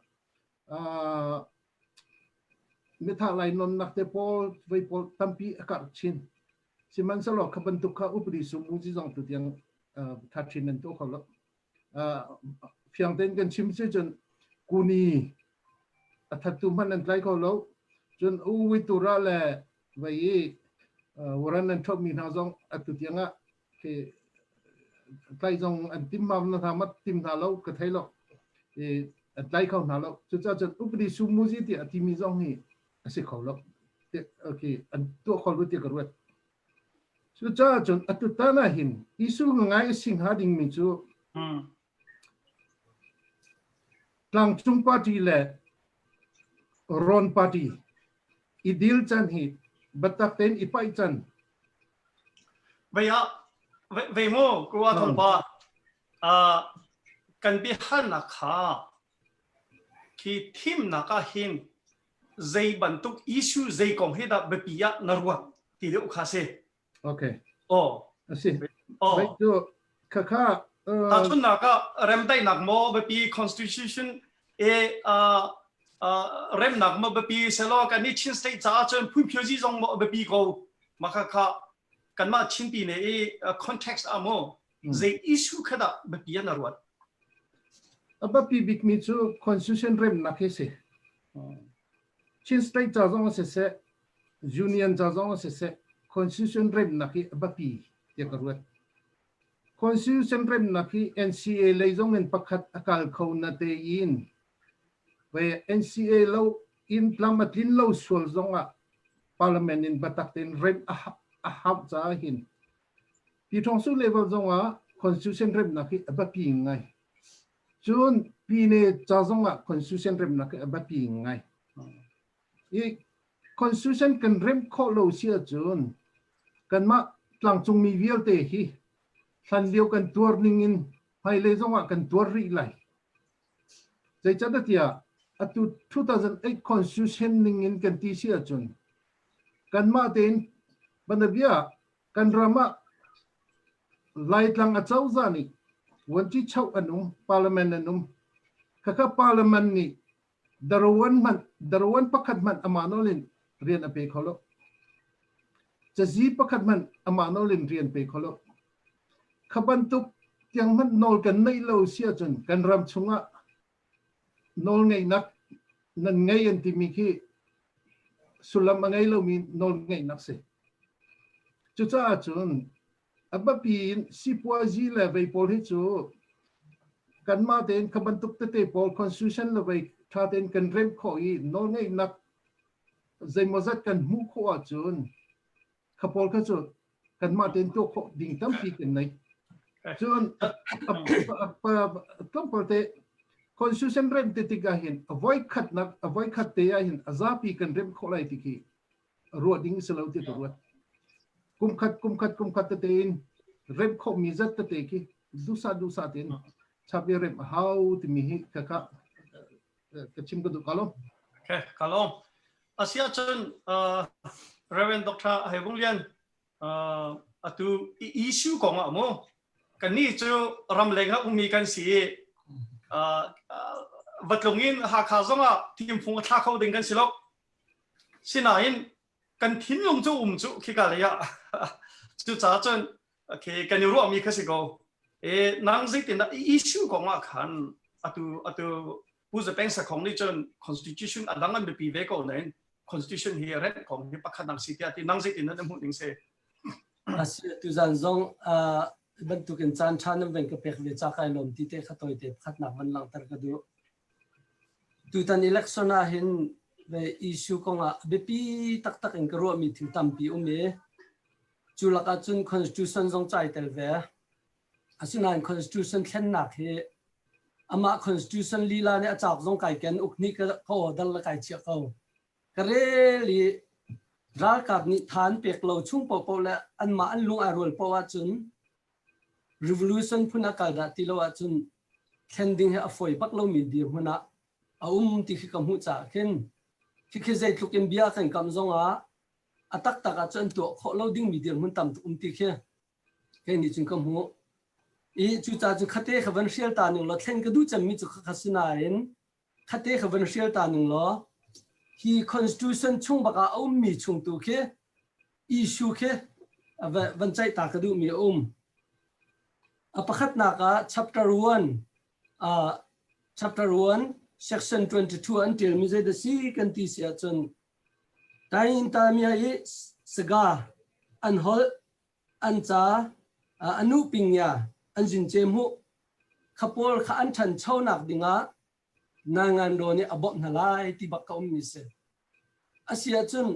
mithah lainawnnak te pawl vei pawl tampi a karh chin. Sihmanhsehlaw kha bantuk kha upadi sumuzi zong tutiang tha chin nan tuah kho lo. Fiang tein kan chim si cun kuni a thattu hmanh an tlai kho lo. Cun u witura le vei i waran an ṭhomi hna zong atu tiang ah khi tlai zong an tim mam na hna mat tim hna lo ka thei lo i an tlai kho hna lo. Cucaah cun upadi sumuzi ti a timi zong hi a si kho lo. Okay, an tuah kho lo ti ka ruat. Cucaah cun atutan ah hin issue ngai a si hnga dingmi cu tlangcung party le Rawn party i deal can hi biatak tein i paih can. Vei ah vei mu Kua Thong pa kan biahalnak kha khi thimnak ah hin zei bantuk issue zei kong hi dah biapi ah na ruat ti deuh kha si. Okay. Oh. Asi. Oh. Cu khakha Tahchunnak ah remdaihnak maw biapi constitution e remnak maw biapi selaw kan ni Chin state caah cun phunphiozi zong maw biapi ko maka kha kanmah Chin pi ne i context ah maw zei issue kha dah biapi ah na ruat? A biapi bikmi cu constitution remnak hi si. Chin state ca zong siseh, union ca zong siseh, constitution remnak hi a biapi tiah ka ruat. Constitution remnak hi NCA lei zong in pakhat a kal kho na tein ve NCA lo in tlam a tlin lo sual zong ah parliament in biatak tein rem a hauh caah hin Pyiṭhawngsu level zong ah constitution remnak hi a biapi ngai. Cun pine ca zong ah constitution remnak hi a biapi ngai. I constitution kan remh khawh lo si ahcun kanmah tlangcungmi vialte hi hlan lio kan tuar ning in hmailei zong ah kan tuar rih lai. Zeicahtiah atu 2008 constitution ning in kan ti si ahcun kanmah tein banabia kan ram ah Laitlang acozah nih vuanci-choh an um, parliament an um. Khakha parliament nih darawan hmanh darawan pakhat hmanh amah nawl in rian a pe kho lo. Cazi pakhat hmanh amah nawl in rian pe kho lo. Kha bantuk tiang hmanh nawl kan neih lo si ahcun kan ram chungah nawlngeihnak nan ngei an timi khi sullam a ngei lomi nawlngeihnak si. Cucaah cun a biapi in sipuazi le vei pawl hi cu kanmah tein kha bantuk tete pawl constitution le vei ṭha tein kan remh khawh i nawlngeihnak zeimawzat kan hmuh khawh ahcun kha pawl kha cu kanmah tein tuah khawh ding tampi kan nei. Cun tlawmpal te constitution rem te tik ah hin a voi khatnak a voi khat te ah hin a zapi kan rem khawh lai ti khi ruah ding si lo ti ka ruat. Kum khat kum khat kum khat tete in rem khawh mi zat tete khi dusa dusa tein chap i rem a hau timi hi ka ka ka chim ka duh ka lo. Okay, ka lo. Asia cun Reverend Dr. Hai Vung Lian atu issue kong ah mu kannih cu ramleng ah ummi kan si i vatlung in Hakha zong ah thimfung a thla kho ding kan si lo. Sinain. Kan thinlung cu um cu khika lei ah. Cucaah cun okay, kan i ruahmi kha si ko. E nang zeitin dah issue kong ah khan atu atu Pu Zapeng Sakhong nih cun constitution a dang an biapi ve ko nain constitution hi rent kong hi pakhat dang si tiah ti nang zeitin nan hmuh ning si? Asi tuzan zong bantukin caan ṭha nan ven ka pek ve ca kai lawm ti te kha tawite pakhatnak van langhter ka duh. Tutan election ah hin ve issue kongah biapi taktak in ka ruahmi thil tampi um i cu lakah cun constitution zong cai tel ve. Asinain constitution thlennak hi amah constitution lila nih a cauk zong kai ken uk nih ka ka order le kai chiah ko. Ka rel i ralkap nih tha an pek lo chung paohpaoh le anmah an lung ai rual paoh ahcun revolution phun a kal dah ti lo ahcun thlen ding hi a fawi bak lomi dirhmun ah a um ti khi ka hmuh caah khin khikhi zeitluk in bia kan kam zong ah a taktak ah cun tuah khawh lo dingmi dirhmun tam tuk um ti khi kei nih cun ka hmuh. I cucaah cu khate kha van hrial ta ning law thlen ka duh cemmi cu khakha si nain khate kha van hrial ta ning law hi constitution chung bak ah a ummi chung tu khi issue khi van ceih ta ka duhmi a um. A pakhatnak ah chapter 1 uh, chapter 1 section 22 an ṭialmi zei dah si kan ti si ahcun Taing Tamia i saga an holh an ca anu pingya an zince hmuh kha pawl kha an ṭhanchonak dingah Nangan ro nih a bawmh hna lai ti bak ka ummi si. Asi ahcun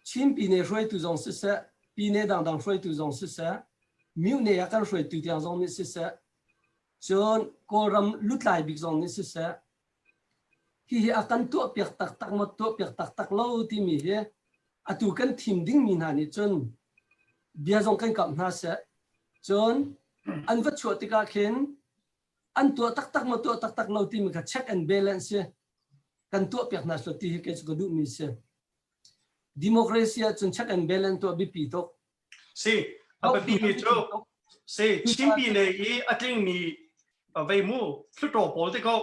Chin pine hruaitu zong siseh, pine dangdang hruaitu zong siseh, myone ah kan hruaitu tiang zong nih siseh, cun Kawlram lutlai bik zong nih siseh, hihi a kan tuahpiak taktak maw tuahpiak taktak lo timi hi atu kan thim dingmi hna nih cun bia zong kan kamh hna seh. Cun an va chuah tikah khin an tuah taktak maw tuah taktak lo timi kha check and balance si kan tuahpiak hna selaw ti hi kei cu ka duhmi si. Democracy ahcun check and balance tuah biapi tuk. Si, a biapi mi cu si Chinpi ne i a tlingmi vei mu hluttaw pawl te ko.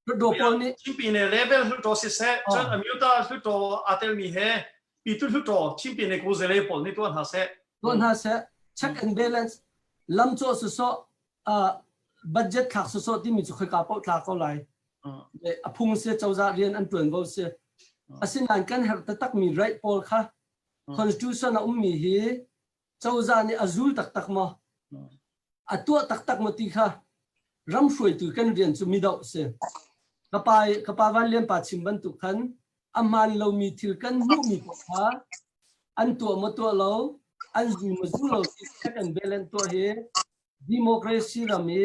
Hluttaw pawl nih Chinpi ne level hluttaw siseh, cun amyuta hluttaw aa telmi he pitu hluttaw Chinpi ne kuzele pawl nih tuah hna seh. Tuah hna seh. Check and balance lam cawh sawsawh budget thlak sawsawh timi cu khoika paoh tla ko lai. A phung si cozah rian an ṭuanvo si. Asinain kan herh taktakmi right pawl kha constitution a ummi hi cozah nih a zul taktak maw? A tuah taktak maw ti kha ram hruaitu kan rian cu midoh si. Ka pa, ka pa Van Lian pa chim bantuk khan a hmaan lomi thil kan hmuhmi paoh kha an tuah maw tuah lo, an zu maw zu lo ti check and balance tuah hi democracy ram i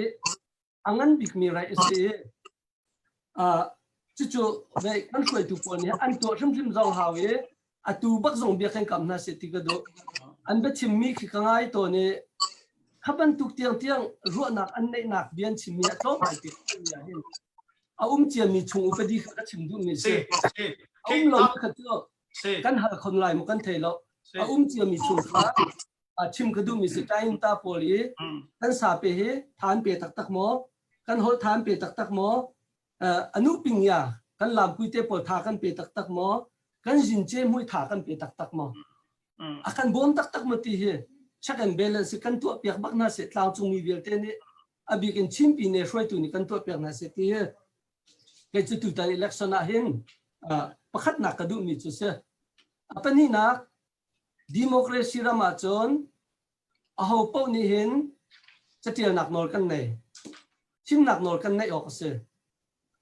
a ngan bikmi right a si i cucu kan hruaitu pawl nih an tuah hrimhrim zong hau i atu bak zong bia kan kam hna seh ti ka duh. An biachimmi khi ka ngai tawn i kha bantuk tiangtiang ruahnak an neihnak bia an chimmi a tlawm ngai ti hin a um ciami chung upadi kha ka chim duhmi si. A um lo kha cu kan hal khon lai mu kan thei lo. A um ciami chung kha chim ka duhmi si tain ta pawl i kan sape hi than pe taktak maw kan holh than pe taktak maw anu ping ya kan lam pui te pawl tha kan pe taktak maw kan zin che mui tha kan pe taktak maw a kan bawm taktak maw ti hi check and balance kan tuah piak bak na se tlang cung mi vialte nih a bik in Chinpi ne hruaitu nih kan tuah piak na se ti hi kei cu tutan election ah hin pakhatnak ka duhmi cu si a pahnihnak Democracy ram ahcun aho paoh nih hin catialnak nawl kan nei. Chimnak nawl kan neih awk a si.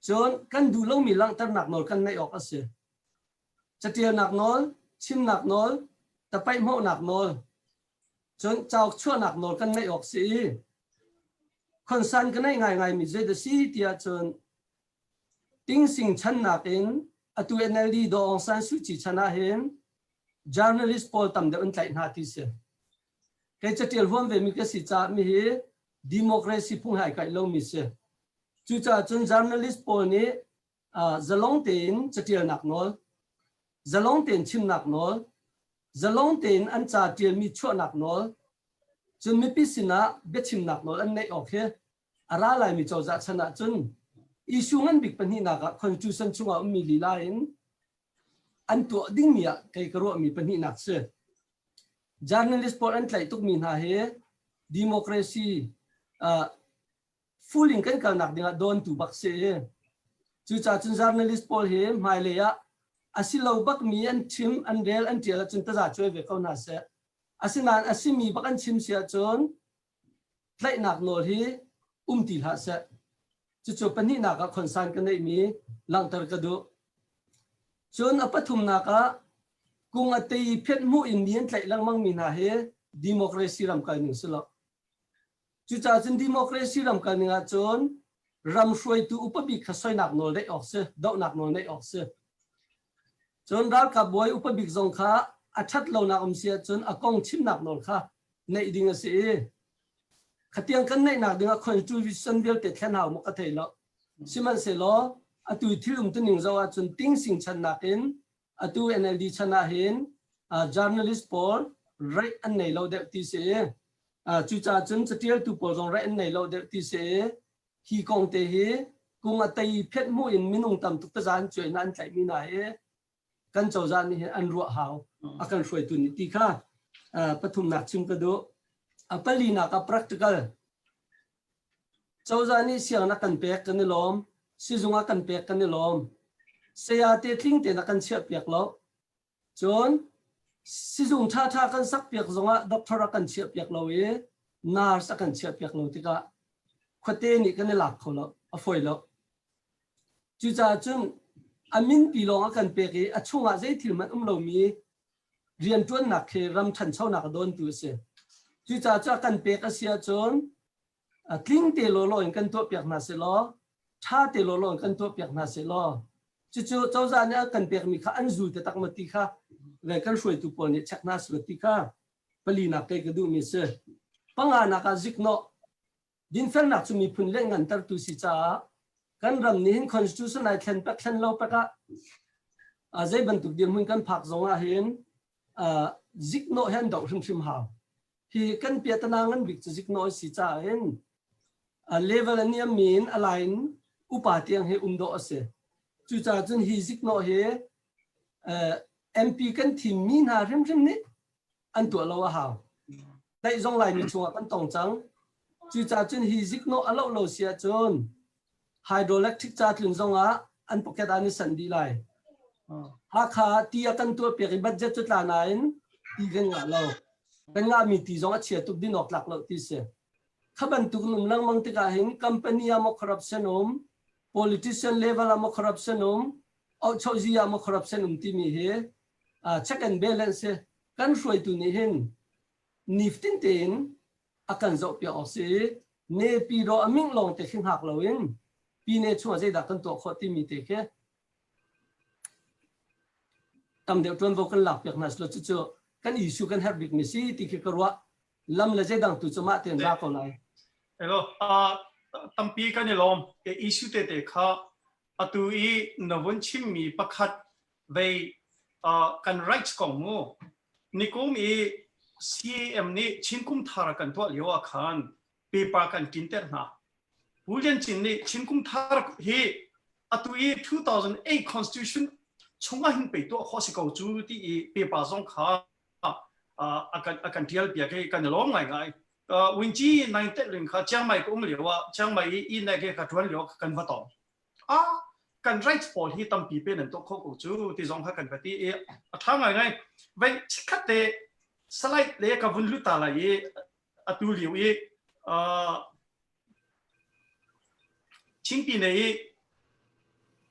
Cun kan duh lomi langhternak nawl kan neih awk a si. Catialnak nawl, chimnak nawl, tapaihmawhnak nawl, cun cauk chuahnak nawl kan neih awk si i concern ka neih ngaingaimi zei dah si tiah cun Tingsing chan nakin atu NLD Daw Aung San Suu Kyi chan ahhin journalist pawl tam deuh an tlaih hna ti si. Kei catial huam ve mi ka si caah mi hi democracy phung hai kaih lomi si. Cucaah cun journalist pawl nih zalong tein catialnak nawl, zalong tein chimnak nawl, zalong tein an ca tialmi chuahnak nawl, cun mipi sinah biachimnak nawl an neih awk hi a ra laimi cozah chan ahcun issue ngan bik pahnihnak ah constitution chungah ummi lila in. an tuah dingmi ah kei ka ruahmi pahnihnak si. Journalist pawl an tlaih tukmi hna hi democracy uh, full in kan kalnak dingah dawntu bak si. Cucaah cun journalist pawl hi hmailei ah a si lo bakmi an chim, an rel, an tial ahcun taza cuai ve ko hna seh. Asinain a simi bak an chim si ahcun tlaihnak nawl hi um ti hlah seh. Cucu pahnihnak ah concern ka neihmi langhter ka duh. Cun a pathumnak ah kung a tei phet hmuh in mi an tlaih lengmang mi hna hi democracy ram kal ning si lo. Cucaah cun democracy ram kal ning ahcun ram hruaitu upa bik kha soinak nawl neih awk si, dohnak nawl neih awk si. Cun ralkap bawi upa bik zong kha a ṭhat lonak um si ahcun a kong chimnak nawl kha neih ding a si i khatiang kan neihnak ding ah constitution vialte thlen hau maw ka thei lo. Sihmanhsehlaw atu thil umtuning zoh ahcun ting sing chan nakin atu NLD chan ah hin journalist pawl right an nei lo deuh ti si i cucaah cun catialtu pawl zong right an nei lo deuh ti si i hi kong te hi kung a tei phet hmu in minung tam tuk taza an cuai na an tlaihmi hna hi kan cozah nih hin an ruah hau a kan hruaitu nih ti kha pathumnak chim ka duh a palinak ah practical Cozah nih sianginn a kan pek kan i lawm. Sizung a kan pek kan i lawm. Saya te tling tein a kan chiahpiak lo. Cun sizung ṭhaṭha kan sakpiak zongah doctor a kan chiahpiak lo i nurse a kan chiahpiak lo tikah khuate nih kan i lak kho lo, a fawi lo. Cucaah cun a minpi lawng a kan pek i a chungah zei thil hmanh um lomi rianṭuannak khi ram ṭhanchonak a dawntu a si. Cucaah cu a kan pek a si ahcun tling te lawlaw in kan tuahpiak hna sehlaw ṭha te lawlaw in kan tuahpiak hna sehlaw cucu cozah nih a kan pekmi kha an zul te tak maw ti kha le kan hruaitu pawl nih check hna selaw ti kha palinak kei ka duhmi si. Panganak ah ziknawh Dinfelnak cu miphun lianngantertu si caah kan ram nih hin constitution ai thlen pek thlen lo pek ah zei bantuk dirhmun kan phak zong ah hin ziknawh hi an doh hrimhrim hau. Hi kan piatana ngan bik cu ziknawh si caah hin level a niam mi in a lai in upa tiang hi um dawh a si. Cucaah cun hi ziknawh hi MP kan thim mi hna hrimhrim nih an tuah lo a hau. Tlaih zong Laimi chungah kan tong cang. Cucaah cun hi ziknawh a loh lo si ahcun hydroelectric ca tlun zongah an pocket ah an i sanh dih lai. Hakha ah ti a kan tuah piak i budget cu tla nain ti kan ngah lo. Kan ngahmi ti zong a chia tuk din awk tlak lo ti si. Kha bantuk in um lengmang tikah hin company ah maw corruption um, politician level ah maw corruption um, auhchohzi ah maw corruption um timi hi check and balance hi kan hruaitu nih hin niftin tein a kan zohpiak awk si i Naypyidaw a ming lawng te khi hngak loin pine chungah zeidah kan tuah khawh timi te khi tam deuh ṭuanvo kan lak piak hna selaw cucu kan issue kan herh bikmi si ti khi ka ruah lam le zeidang tu cu mah tein ra ko lai. Hello, uh, tampi kan i lawm. E issue te te kha atu i na vun chimmi pakhat vei uh, kan rights kong mu nikum i CAM nih Chin kum thar kan tuah lio ah khan paper kan tinter hna Pu Lian Cin nih Chin kum thar hi atu i 2008 constitution chungah hin pei tuah khawh si ko cu ti i paper zong kha a kan a kan tial piak i kan i lawm ngai ngai Winchi nine tet ling kha Chiang Mai ka um lio ah Chiang Mai i inn ke ka tuan lio kan va tong a kan rights pawl hi tampi pe nan tuah kho ko cu ti zong kha kan va ti i a ṭha ngaingai vei chikkhat te slide le ka vun lut ta lai i atu lio i Chingpi ne i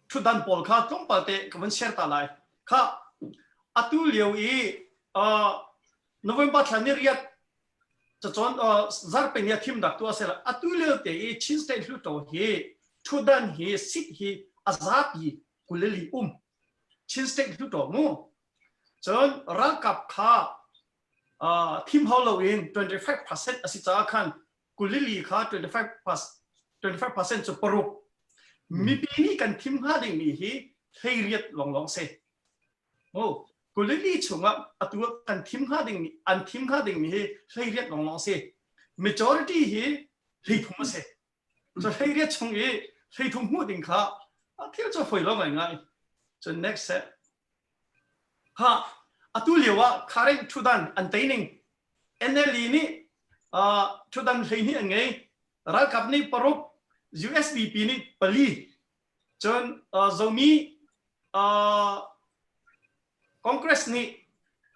ṭhutdan pawl kha tlawmpal te ka vun share ta lai kha atu lio i November thla ni riat Cacawn zarhpi ni a thimnak tu a si la. Atu lio te i Chin State Hluttaw hi ṭhutdan hi seat hi a zapi 24 um. Chin State Hluttaw mu. Cun ralkap kha thim hau loin 25% a si caah khan 24 kha 25% cu paruk. Mipi nih kan thim hnga dingmi hi 18 lawnglawng si. Oh, 24 chungah atu kan thim hnga ding an thim hnga dingmi hi 18 lawnglawng si. Majority hi 33 a si. So 18 chung i 33 hmuh ding kha thil cu foi lo ngai ngai. So next set. Ha atu lio ah current thudan an tei ning NLD nih thudan 12 an ngei. Ralkap nih paruk, USDP nih pali. Cun Zomi Congress nih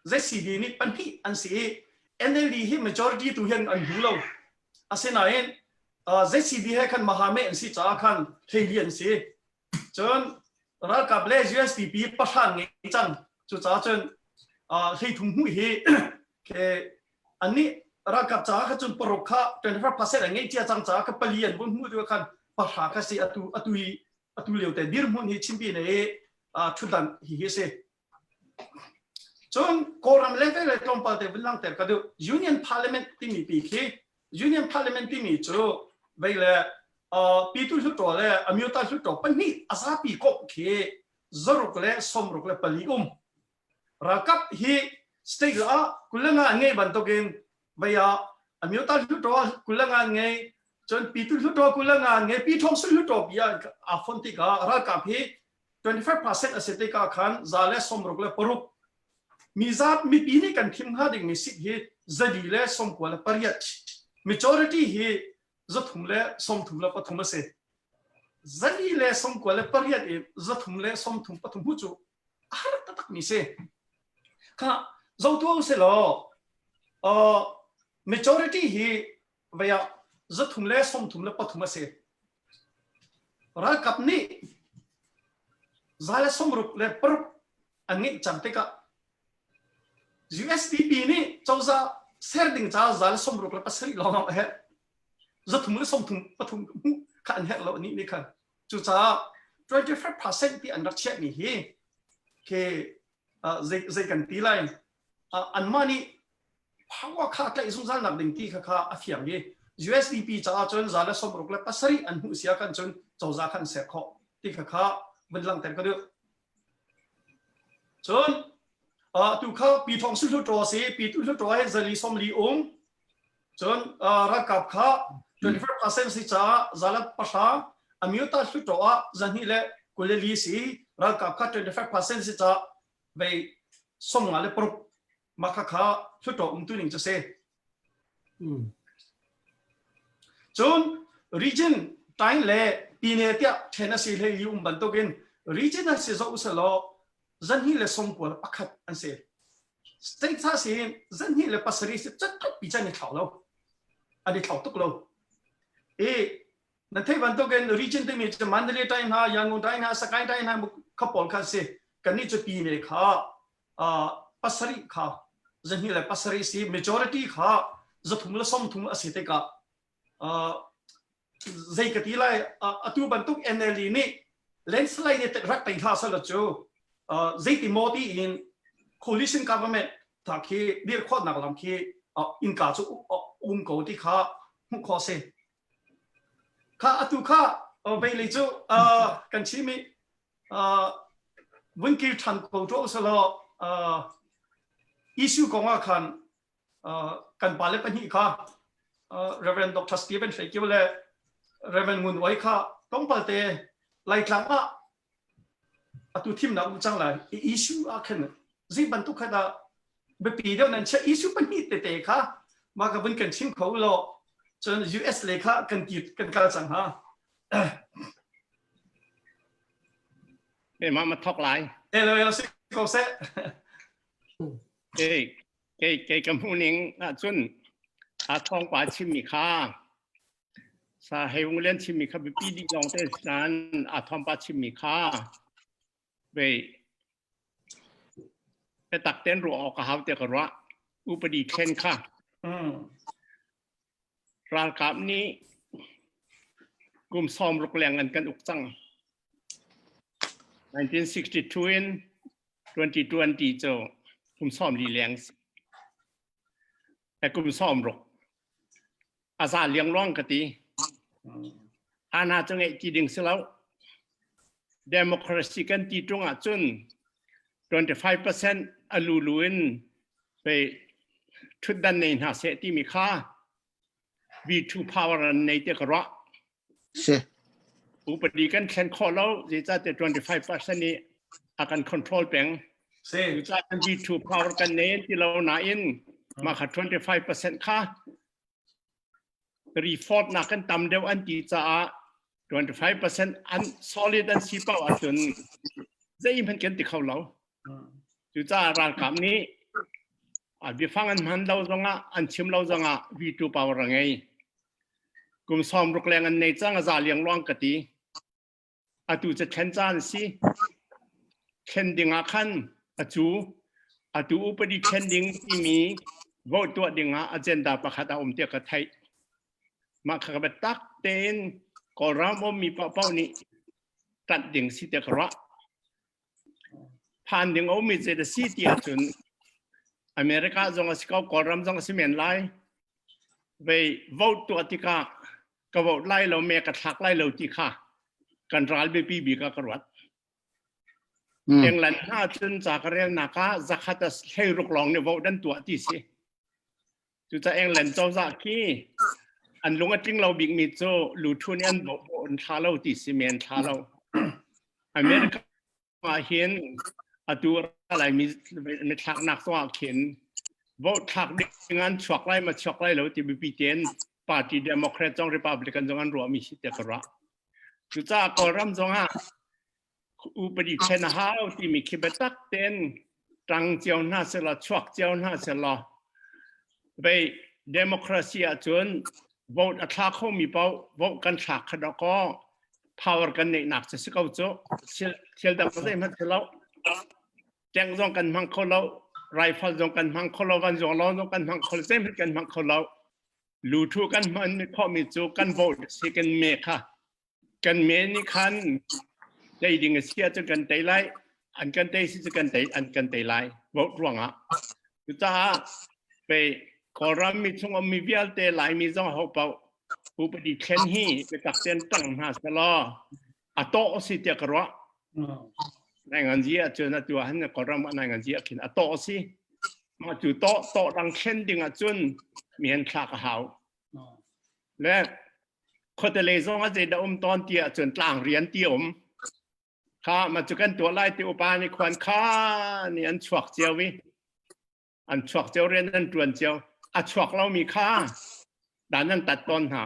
ZCD nih pahnih an si i NLD hi majority tu hian an hmu lo. Asinain ZCD he khan mahame an si caah khan hleili an si. Cun ralkap le USDP pahra ngei cang. Cucaah cun 13 hmuh hi ke annih ralkap caah kha cun paruk kha 25% an ngeih cia cang caah kha pali an vun hmuh tu khan pahra kha si atu atu hi atu lio te dirhmun hi chimpi ne i thutdan hi hi si. Cun Kawlram level le tlawmpal te vun langter ka duh. Union Parliament timi pi khi Union Parliament timi cu vei le Pitu Hluttaw le Amyota Hluttaw pahnih a zapi komh khi 164 um. Ralkap hi state la 25 an ngei bantukin vei ah Amyota Hluttaw 25 an ngei cun Pitu Hluttaw 25 an ngei Pi Thawng Su Hluttaw pi aa fon tikah ralkap hi 25% a si tikah khan 166 mizat mipi nih kan thim hnga dingmi seat hi 498 majority hi 333 a si 498 in 333 hu cu a har taktak mi si kha zotu se law majority hi vei ah 333 a si. Ralkap nih 166 an ngeih cang tikah USDP nih cozah ser ding ca 167 lawng a herh. 333 hmuh kha an herh lo nih nih khan. Cucaah 25% ti an rak chiahmi hi khi zei kan ti lai anmah nih power kha tlaih zungzal nak ding ti kha kha a fiang i USDP caah cun 167 an hmuh sia kan cun cozah khan ser khawh ti kha kha vun langhter ka duh. Cun tu kha pi thong su hlu ṭaw si pi tu hlu ṭaw he zali 40 um cun ralkap kha 25% si caah zala pahra amyota hlu ṭaw ah zahnih le kuleli si ralkap kha 25% si caah vei 56 mah khakha Hluttaw umtu ning cu si. Cun region tain le pine tiah then a si hlei li um bantukin region an si zoh uselaw 291 an si. State sa si 27 si cat pi chan i thlau lo. An i thlau tuk lo. I na thei bantukin region timi cu Mandalay tai hna, Yangon tai hna, Sagaing tai hna kha pawl kha si. Kannih cu pine kha pasarih kha 207 si majority kha 330 a si tikah zei ka ti lai atu bantuk NLD nih landslide nih rak tei hlah sala cu zeiti maw ti in coalition government ta khi dir khawhnak lam khi innka cu um ko ti kha hmuh khawh si kha atu kha veilei cu kan chim i vun kir ṭhan ko tuah usalaw issue kong ah khan kan pale pahnih kha Reverend Dr. Stephen Hrei Kio le Reverend Ngun Oi kha tlawmpal te Laitlang ah atu thimnak um cang lai i issue ah khan zei bantuk kha dah biapi deuh nan chiah issue pahnih tete kha mah ka vun kan chim kho law cun US le kha kan kir kan kal cang ha Eh, mah ma thok lai. Eh, lo lo si ko seh. Kei kei kei ka hmuh ning ahcun a thawng pa chimmi kha sa hei wung lian chimmi kha biapi dih lawng te nain a thawng pa chimmi kha vei biatak ten ruah awk a hau tiah ka ruah upadi thlen kha Ralkap nih kum 60 leng an kan uk cang. 1962 in 2020 cu kum 40 leng kum 60 a za liangluang ka ti. Ana cu ngeih ti ding si lo. Democracy kan ti ṭung ahcun 25% a lulu in pei ṭhutdan nei hna seh timi kha V2 power an nei te ka ruah. Si. Upadi kan thlen khawh lo, zeicahtiah 25% nih a kan control peng. Si. Cucaah veto power kan nei an ti lo nain mah kha 25% kha three-fourth nak kan tam deuh an ti caah 25% an solid an si paoh ahcun zeihmanh kan ti kho lo. Cucaah ralkap nih a biafang an hman lo zongah an chim lo zongah veto power a ngei. Kum 60 leng an nei cang a za liangluang ka ti. Atu cu thlen caan a si. Thlen ding ah khan acu atu upadi thlen ding timi vote tuah ding ah agenda pakhat a um tiah ka theih. Mah kha ka biatak tein Kawlram ummi paohpaoh nih ṭanh ding si tiah ka ruah. Phan ding a ummi zei dah si ti ahcun America zong a si ko, Kawlram zong a si men lai. Vei vote tuah tikah ka vote lai lo me ka thlak lai lo ti kha kan ral biapi bik ah ka ruat. England hna cun ca ka relnak ah zakhat a hleiruk lawng nih vote an tuah ti si. Cucaah England cozah khi an lung a tling lo bikmi cu luthu nih an vote an thla lo ti si men thla lo. America ah hin atu laimi mithlaknak zongah khin vote thlak ding an chuak lai ma chuak lai lo ti biapi tein party Democrat zong Republican zong an ruahmi si tiah ka ruah. Cucaah Kawlram zongah upadi thlen a hau timi khi biatak tein ṭang cio hna selaw chuak cio hna selaw vei democracy ahcun vote a thla khomi paoh vote kan thlak kha dawkaw power kan neihnak cu si ko cu. Thil dang zeihmanh si lo. Tank zong kan hmang kho lo, rifle zong kan hmang kho lo, vanzawng lawng zong kan hmang kho lo, zeihmanh kan hmang kho lo. Luthu kan hman khawhmi cu kan vote si kan me kha. Kan me nih khan tei ding a si ahcun kan tei lai, an kan tei si cu kan tei an kan tei lai vote ruangah. Cucaah pei Kawlram mi chung ummi vialte Laimi zong ho paoh upadi thlen hi biatak tein ṭang hna selaw a tawh a si tiah ka ruah. Nainganzi ahcun atu ah hin Kawlram ah nainganzi ah khin a tawh a si. Mah cu tawh tawh dang thlen ding ahcun mi an thlak a hau. Le khuate lei zong ah zeidah um tawn ti ahcun tlang rian ti um. Kha mah cu kan tuah lai ti upa nih khuan kha nih an chuak cio i an chuak cio rian an ṭuan cio a chuak lomi kha dan an tat tawn hna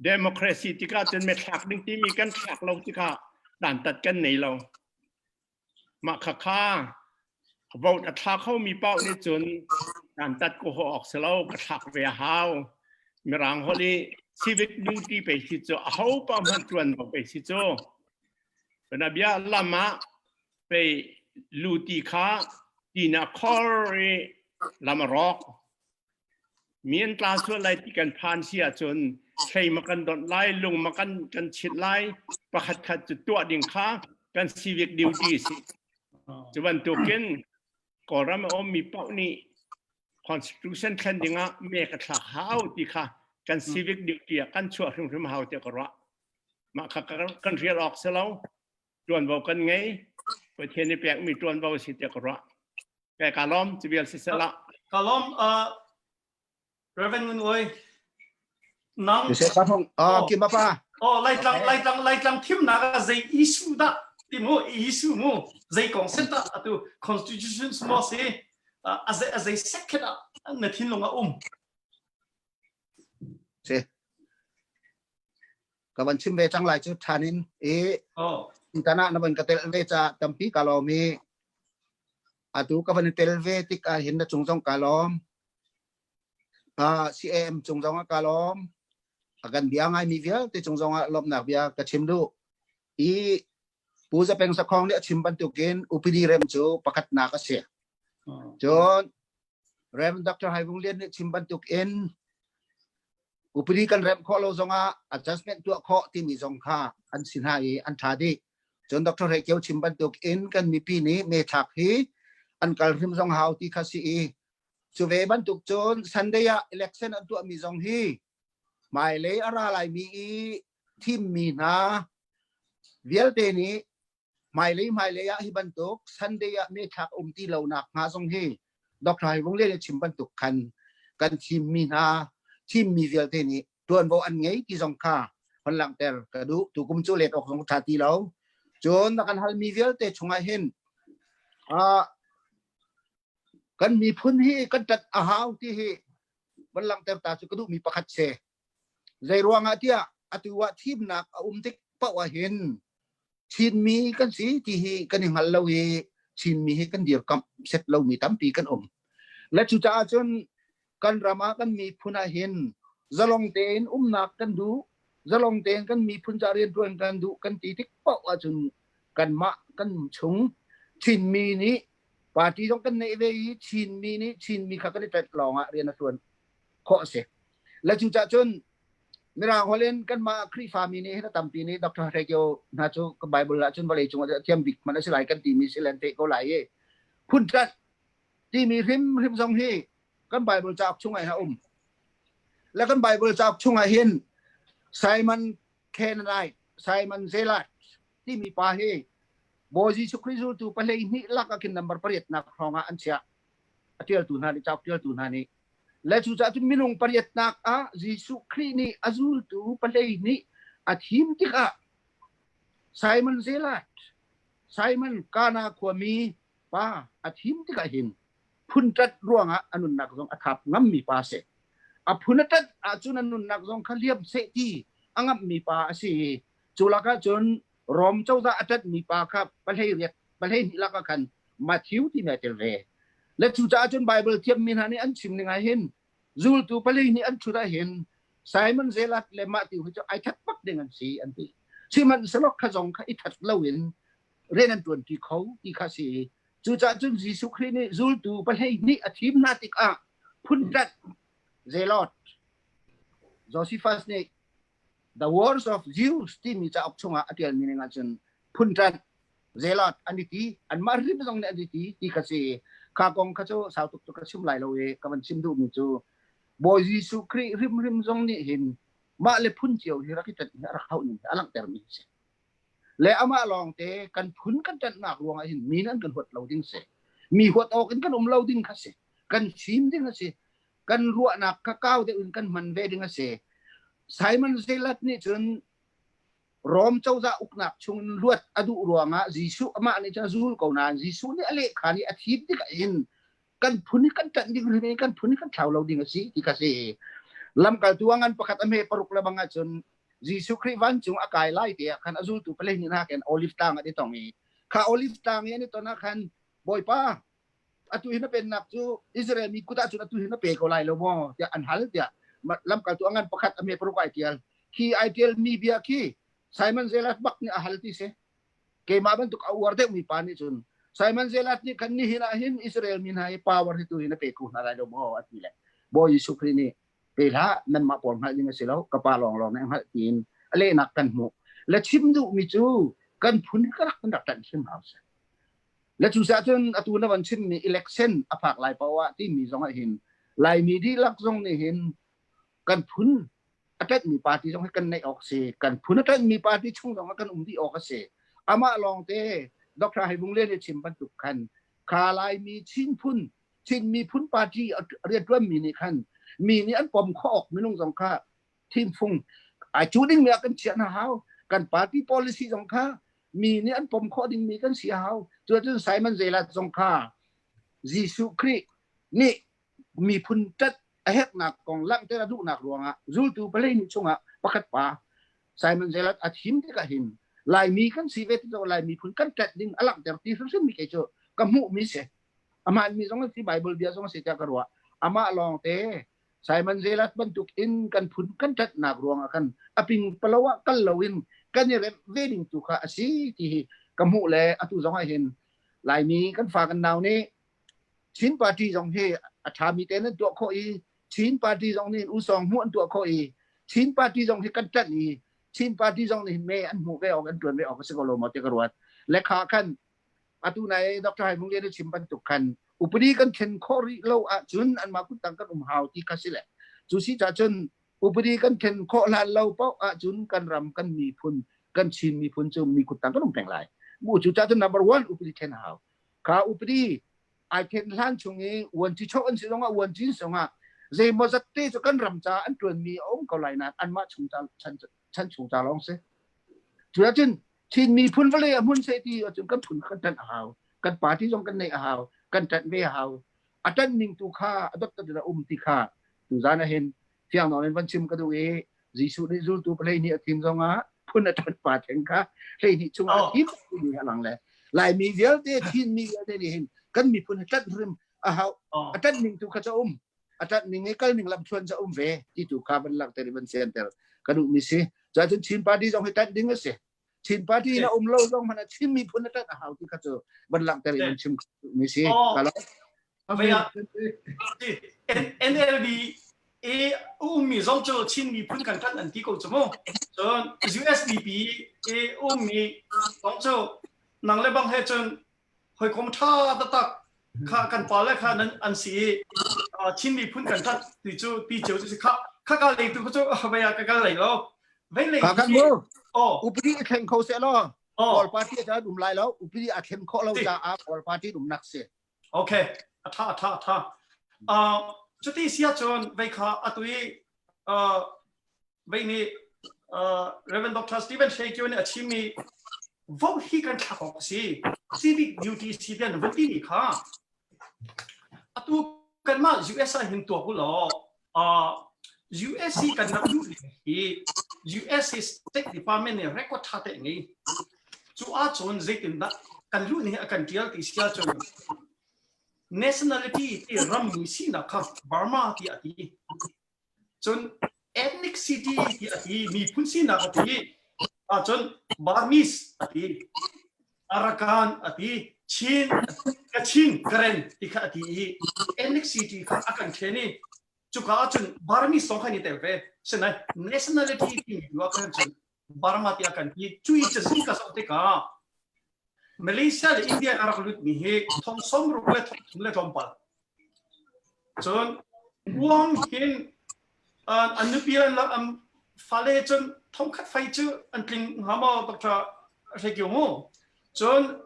democracy tikah cun me thlak ding timi kan thlak lo tikah dan tat kan nei lo mah kha kha vote a thla khomi paoh nih cun dan tat ko ho awk si lo ka thlak ve a hau mirang holh i civic duty pe si cu a ho pa hmanh ṭuan lo pe si cu bia lam ah pei luti kha tina khor i lam a rawk mi an tla sual lai ti kan phan si ahcun hlei ma kan donh lai lung ma kan kan chit lai pakhat khat cu tuah ding kha kan civic duty si cu bantukin Kawlram a ummi paoh nih constitution thlen dingah me ka thlak hau ti kha kan civic duty ah kan chuah hrimhrim hau tiah ka ruah mah kha kan rial awk si lo ṭuanvo kan ngei Pathian nih pekmi ṭuanvo a si tiah ka ruah kai ka lawm cu vial si sehla ka lawm Reverend Ngun Oi nang Oh, kim apa? Oh, Laitlang Laitlang Laitlang thimnak ah zei issue dah ti mu issue mu zei kong set dah atu constitution mo si a zei a zei second ah na thinlung a um Si. Ka van chim ve cang lai cu ṭhan in i tana na van ka tel ve ca tampi ka lawm i atu ka van i tel ve tik ah hin na cung zong ka lawm. CAM cung zong ah ka lawm. A kan bia ngaimi vialte cung zong ah lawmhnak bia ka chim duh. I Pu Zapeng Sakhong nih a chim bantukin upadi rem cu pakhatnak a si. Cun Rev. Dr. Hai Vung Lian nih chim bantuk in upadi kan remh khawh lo zongah adjustment tuah khawh timi zong kha an si hna i an ṭha dih. Cun Dr. Hrei Kio chim bantuk in kan mipi nih me thlak hi an kal hrim zong hau ti kha si i cu ve bantuk cun Sunday ah election an tuahmi zong hi hmailei a ra laimi i thimmi hna vialte nih hmailei hmailei ah hi bantuk Sunday ah me thlak um ti lo nak hnga zong hi Dr. Hai Vung Lian a chim bantuk khan kan thimmi hna thimmi vialte nih tuanvo an ngei ti zong kha hon langhter ka duh tukum cu let awk zong tha ti lo cun na kan halmi vialte chungah hin Kan miphun hi kan ṭanh a hau ti hi van langhter ta cu ka duhmi pakhat si. Zei ruangah tiah atu ah thimnak a um tik paoh ah hin Chinmi kan si ti hi kan i hngal lo i Chinmi hi kan dirkamh set lomi tampi kan um. Le cucaah cun kan ram ah kan miphun ah hin zalong tein umnak kan duh, zalong tein kan miphun ca rianṭuan kan duh kan ti tik paoh ahcun kanmah kan chung Chinmi nih party zong kan neih ve i Chinmi nih Chinmi kha kan i ṭanh lawng ah rian a ṭuan khawh a si. Le cucaah cun Mirang holh in kanmah Khrihfami nih hin a tampi nih Dr. Hre Kio hna cu Bible ah cun vawlei cung ah thiam bik hmanh a si lai kan timi si len te ko lai i phun ṭanh timi hrimhrim zong hi kan Bible cauk chungah hin a um. Le kan Bible cauk chungah hin Simon Canaanite, Simon Zealot timi pa hi Bawi Jesuh Khrih zultu pahlei hnih lak ah khin number pariatnak hrawng ah an chiah. A ṭialtu hna nih cauk ṭialtu hna nih. Le cucaah cun minung pariatnak ah Jesuh Khrih nih a zultu pahlei hnih a thim tikah Simon Zealot, Simon Kana khuami pa a thim tikah hin phun ṭat ruangah a nunnak zong a thap ngammi pa a si. A phun a ṭat ahcun a nunnak zong kha liam seh ti a ngamhmi pa a si i cu lakah cun Rom cozah a ṭanhmi pa kha pahlei riat pahlei hnih lakah khan Matthew timi ai tel ve. Le cucaah cun Baibal thiammi hna nih an chim ning ah hin zultu pahlei hnih an ṭhut ah hin Simon Zealot le Matthew hi cu ai that bak ding an si an ti. Sihmanhsehlaw kha zong kha i that loin rian an ṭuanṭi kho ti kha si. Cucaah cun Jesuh Khrih nih zultu pahlei hnih a thim hna tikah phunṭanh Zealot Josephus nih The Wars of Jews timi cauk chungah a ṭialmi ning ahcun phunṭanh Zealot an i ti anmah hrim zong nih an i ti ti kha si. Kha kong kha cu sau tuk cu ka chim lai lo i ka van chim duhmi cu Bawi Jesuh Khrih hrimhrim zong nih hin mah le phun cio hi rak i ṭanh hi a rak hauh ning hi a langhtermi a si. Le amah lawngte kan phun kan ṭanhnak ruangah hin mi nih an kan huat lo ding si. Mi huat awk in kan um lo ding kha si. Kan fim ding a si. Kan ruahnak kha kau deuh in kan hman ve ding a si. Simon Zealot nih cun Rom cozah uknak chung in luat a duh ruangah Jesuh amah nih cun a zul ko nain Jesuh nih a lehkha nih a thim tikah hin kan phun hi kan ṭanh ding hrim i kan phun hi kan thlau lo ding a si ti kha si. Lamkaltu a ngan pakhat a hme paruk le bang ahcun Jesuh Khrih vancung a kai lai te ah khan a zultu palei nih hna khin olive tlang an i tong i kha olive tlang i an i ton ah khan Bawipa atu hi na pennak cu Israel mi kut ah cun atu hi na pe ko lai lo maw tiah an hal tiah lamkaltu a ngan pakhat a hme paruk ai tial khi ai tial mi bia khi Simon Zealot bak nih a hal ti si keimah bantuk a uar deuhmi pa nih cun Simon Zealot nih khan nihin ah hin Israel mi hna hi power hi tu hi na pe ko hna lai lo maw a ti le Bawi Jesuh Khrih nih pe hlah nanmah pawl hngalh ding a si lo ka pa lawnglawng nih a hngalh tiin a lehnak kan hmuh le chim duhmi cu kan phun ka rak kan rak ṭanh hrim hau si le cucaah cun atu na van chimmi election a phak lai paoh ah timi zong ah hin Laimi dihlak zong nih hin kan phun a ṭanhmi party zong hi kan neih awk si kan phun a ṭanhmi party chung zong ah kan um dih awk a si amah lawngte Dr. Hai Vung Lian nih chim bantuk khan kha Laimi Chin phun Chin miphun party rianṭuanmi nih khan mi nih an pom khawh awk minung zong kha thimfung ai cu ding mi ah kan chiah hna hau kan party policy zong kha mi nih an pom khawh ding mi kan si hau cuacun Simon Zealot zong kha Jesuh Khrih nih miphun ṭat a herhnak kong langhter a duhnak ruangah zultu palei nih chungah pakhat pa Simon Zealot a thim tikah hin Laimi kan si ve ti Lai miphun kan ṭat ding a langhter ti hrimhrim mi kei cu ka hmuh mi si amah mi zong si Bible bia zong si tiah ka ruah amah lawng te Simon Zealot bantuk in kan phun kan ṭatnak ruangah khan a ping palo ah kal loin kan i remh ve ding tu kha a si ti hi ka hmuh le atu zong ah hin Laimi kan fa kan nau nih Chin party zong hi a ṭhami te nan tuah khawh i Chin party zong nih usawng hmuh an tuah khawh i Chin party zong hi kan ṭanh i Chin party zong nih me an hmuh ve awk an ṭuan ve awk a si ko lo maw ti ka ruat. Le kha khan atu nai Dr. Hai Mung Lian a chim bantuk khan upadi kan thlen khawh rih lo ahcun anmah kuttang kan um hau ti kha si le cu si cah cun upadi kan thlen khawh hlan lo paoh ahcun kan ram kan miphun kan Chin miphun cu mi kuttang kan um peng lai. Mu cu cah cun number one upadi thlen a hau. Kha upadi ai then hlan chung i uanci chok an si zongah uanci zongah zeimaw zat te cu kan ram ca an ṭuanmi a um ko lai nain anmah chung ca chan chan chung ca lawng si. Cu ahcun Chin miphun vawlei a hmun seh ti ahcun kan phun kan ṭanh a hau. Kan party zong kan neih a hau, kan ṭanh ve a hau. A ṭanh ning tu kha a dot in a um ti kha tuzan ah hin fiang nawn in van chim ka duh i Jesuh nih zultu palei nih a thim zongah phun a ṭanh pa theng kha 12 chungah a thim timi a lang le Laimi vialte Chinmi vialte nih hin kan miphun hi ṭanh hrim a hau. A ṭanh ning tu kha ca um a ṭanh ning i kal ning lamthluan ca um ve ti tu kha van langhter i van fianter ka duhmi si. Cun Chin party zong hi ṭanh ding a si. Chin party na um lo zong hmanh ah Chin miphun na ṭanh a hau ti kha cu van langhter i van chim mi si. NLD i ummi zong cu Chin miphun kan ṭanh an ti ko cu mu. Cun USDP i ummi zong cu nang le bang he cun hawikom ṭha taktak kha kan pa le kha nan an si i Chin miphun kan ṭanh ti cu ti cio cu si kha kha ka lei tu cu vei ah ka kal lei lo vei lei Ka kan mu upadi a thleng kho seh law Kawl party a um lai lo upadi a thlen khawh lo caah Kawl party um nak si Okay a tha a tha a tha cuti sia cun vei kha atu i vei nih Reverend Dr. Stephen Hre Kio nih a chimmi vote hi kan thlak awk a si civic duty si tiah vun ti mi kha atu kanmah US ah hin tuak u law US hi kan rak duh hi US State Department nih record tha te ngei cu ahcun zeitindah kan luh nih a kan tial ti si ahcun nationality ti rammi sinak kha Burma ti a ti Cun ethnicity ti a ti, miphun sinak a ti. Ahcun Burmese a ti, Arakan a ti, Chin, Kachin, Karen ti kha a ti i ethnicity kha a kan ṭhen i cuka ahcun Burmese zong khan i tel ve. Sinain nationality timi tu ah khan cun Burma tiah kan ti. Cui cazin ka zoh tikah Malaysia le India a rak lutmi hi thong 60 le thong thum le tlawmpal. Cun Guam hin an nupi an fale cun thongkhat fei cu an tling hnga maw Dr. Hre Kio mu. Cun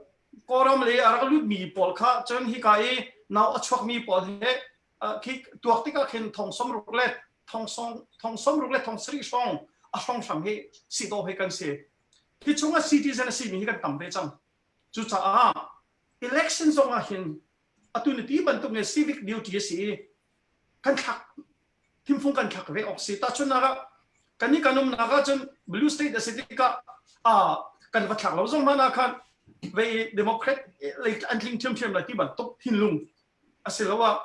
Kawlram le a rak lutmi pawl kha cun hika i nau a chuakmi pawl he khi tuak tikah khin thong 60 le thong thong 60 le thong sarih hrawng a hrawng hram hi si dawh hi kan si. Hi chungah citizen a simi hi kan tam ve cang. Cucaah election zong ah hin atu ni ti bantuk ne civic duty a si i kan thlak thimfung kan thlak ve awk si. Tahchunhnak ah kan i kan umnak ah cun blue state a si tikah kan va thlak lo zong hmanh ah khan vei democrat lei an tling ṭhiamṭhiam lai ti bantuk thinlung a si lo ah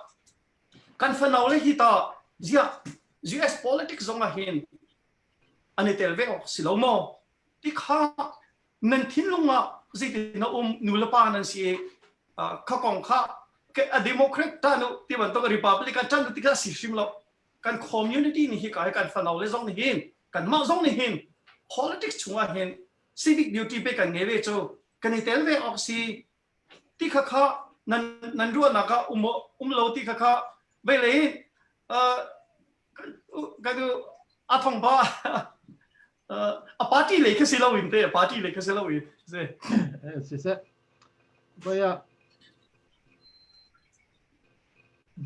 kan fanau le hi ta ziah US politics zong ah hin an i tel ve awk si lo maw ti kha nan thinlung ah zeitin a um nu le pa nan si i kha kong kha a democrat tan u ti bantuk republican tan u ti kha si hrim lo kan community nih hi ka kan fanau le zong nih hin kan mah zong nih hin politics chungah hin civic duty pe kan ngei ve cu kan i tel ve awk si ti kha kha nan nan ruahnak ah um um lo ti kha kha vei lei kan a thong ba a party lei kha si lo in te a party lei kha si lo in si si se baya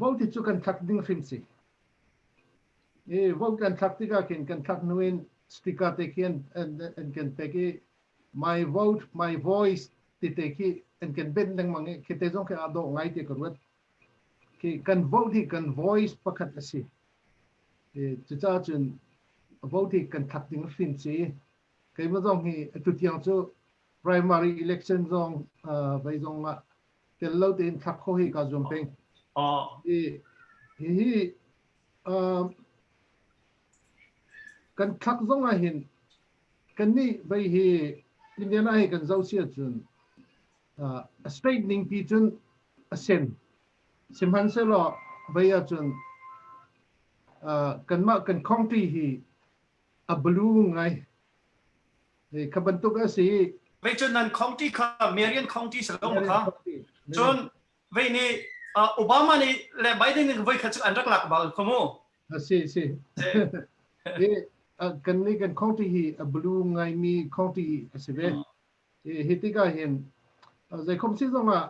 vote cu kan thlak ding hrim si i vote kan thlak tikah khin kan thlak nuin sticker te khi an kan pek i my vote my voice ti te khi an kan ben lengmang i khi te zong khi aa dawh ngai ti ka ruat khi kan vote hi kan voice pakhat a si cucaah cun vote hi kan thlak ding hrim si keimah zong hi atu tiang cu primary election zong vai zong ah tel lo tein thlak kho hi ka zuam peng hi hi kan thlak zong ah hin Kannih vei hi Indiana hi kan zoh si ahcun a state ningpi cun a sen. Sihmanhsehlaw vei ahcun kanmah kan county hi a blue ngai. Kha bantuk a si. Vei cun nan county kha Marion County si lo maw kha? Cun vei nih Obama nih le Biden nih voi khat cu an rak lak bal kha mu. A si si. Kan nih kan county hi a blue ngaimi county a si ve. Hi tikah hin zeikhom si zongah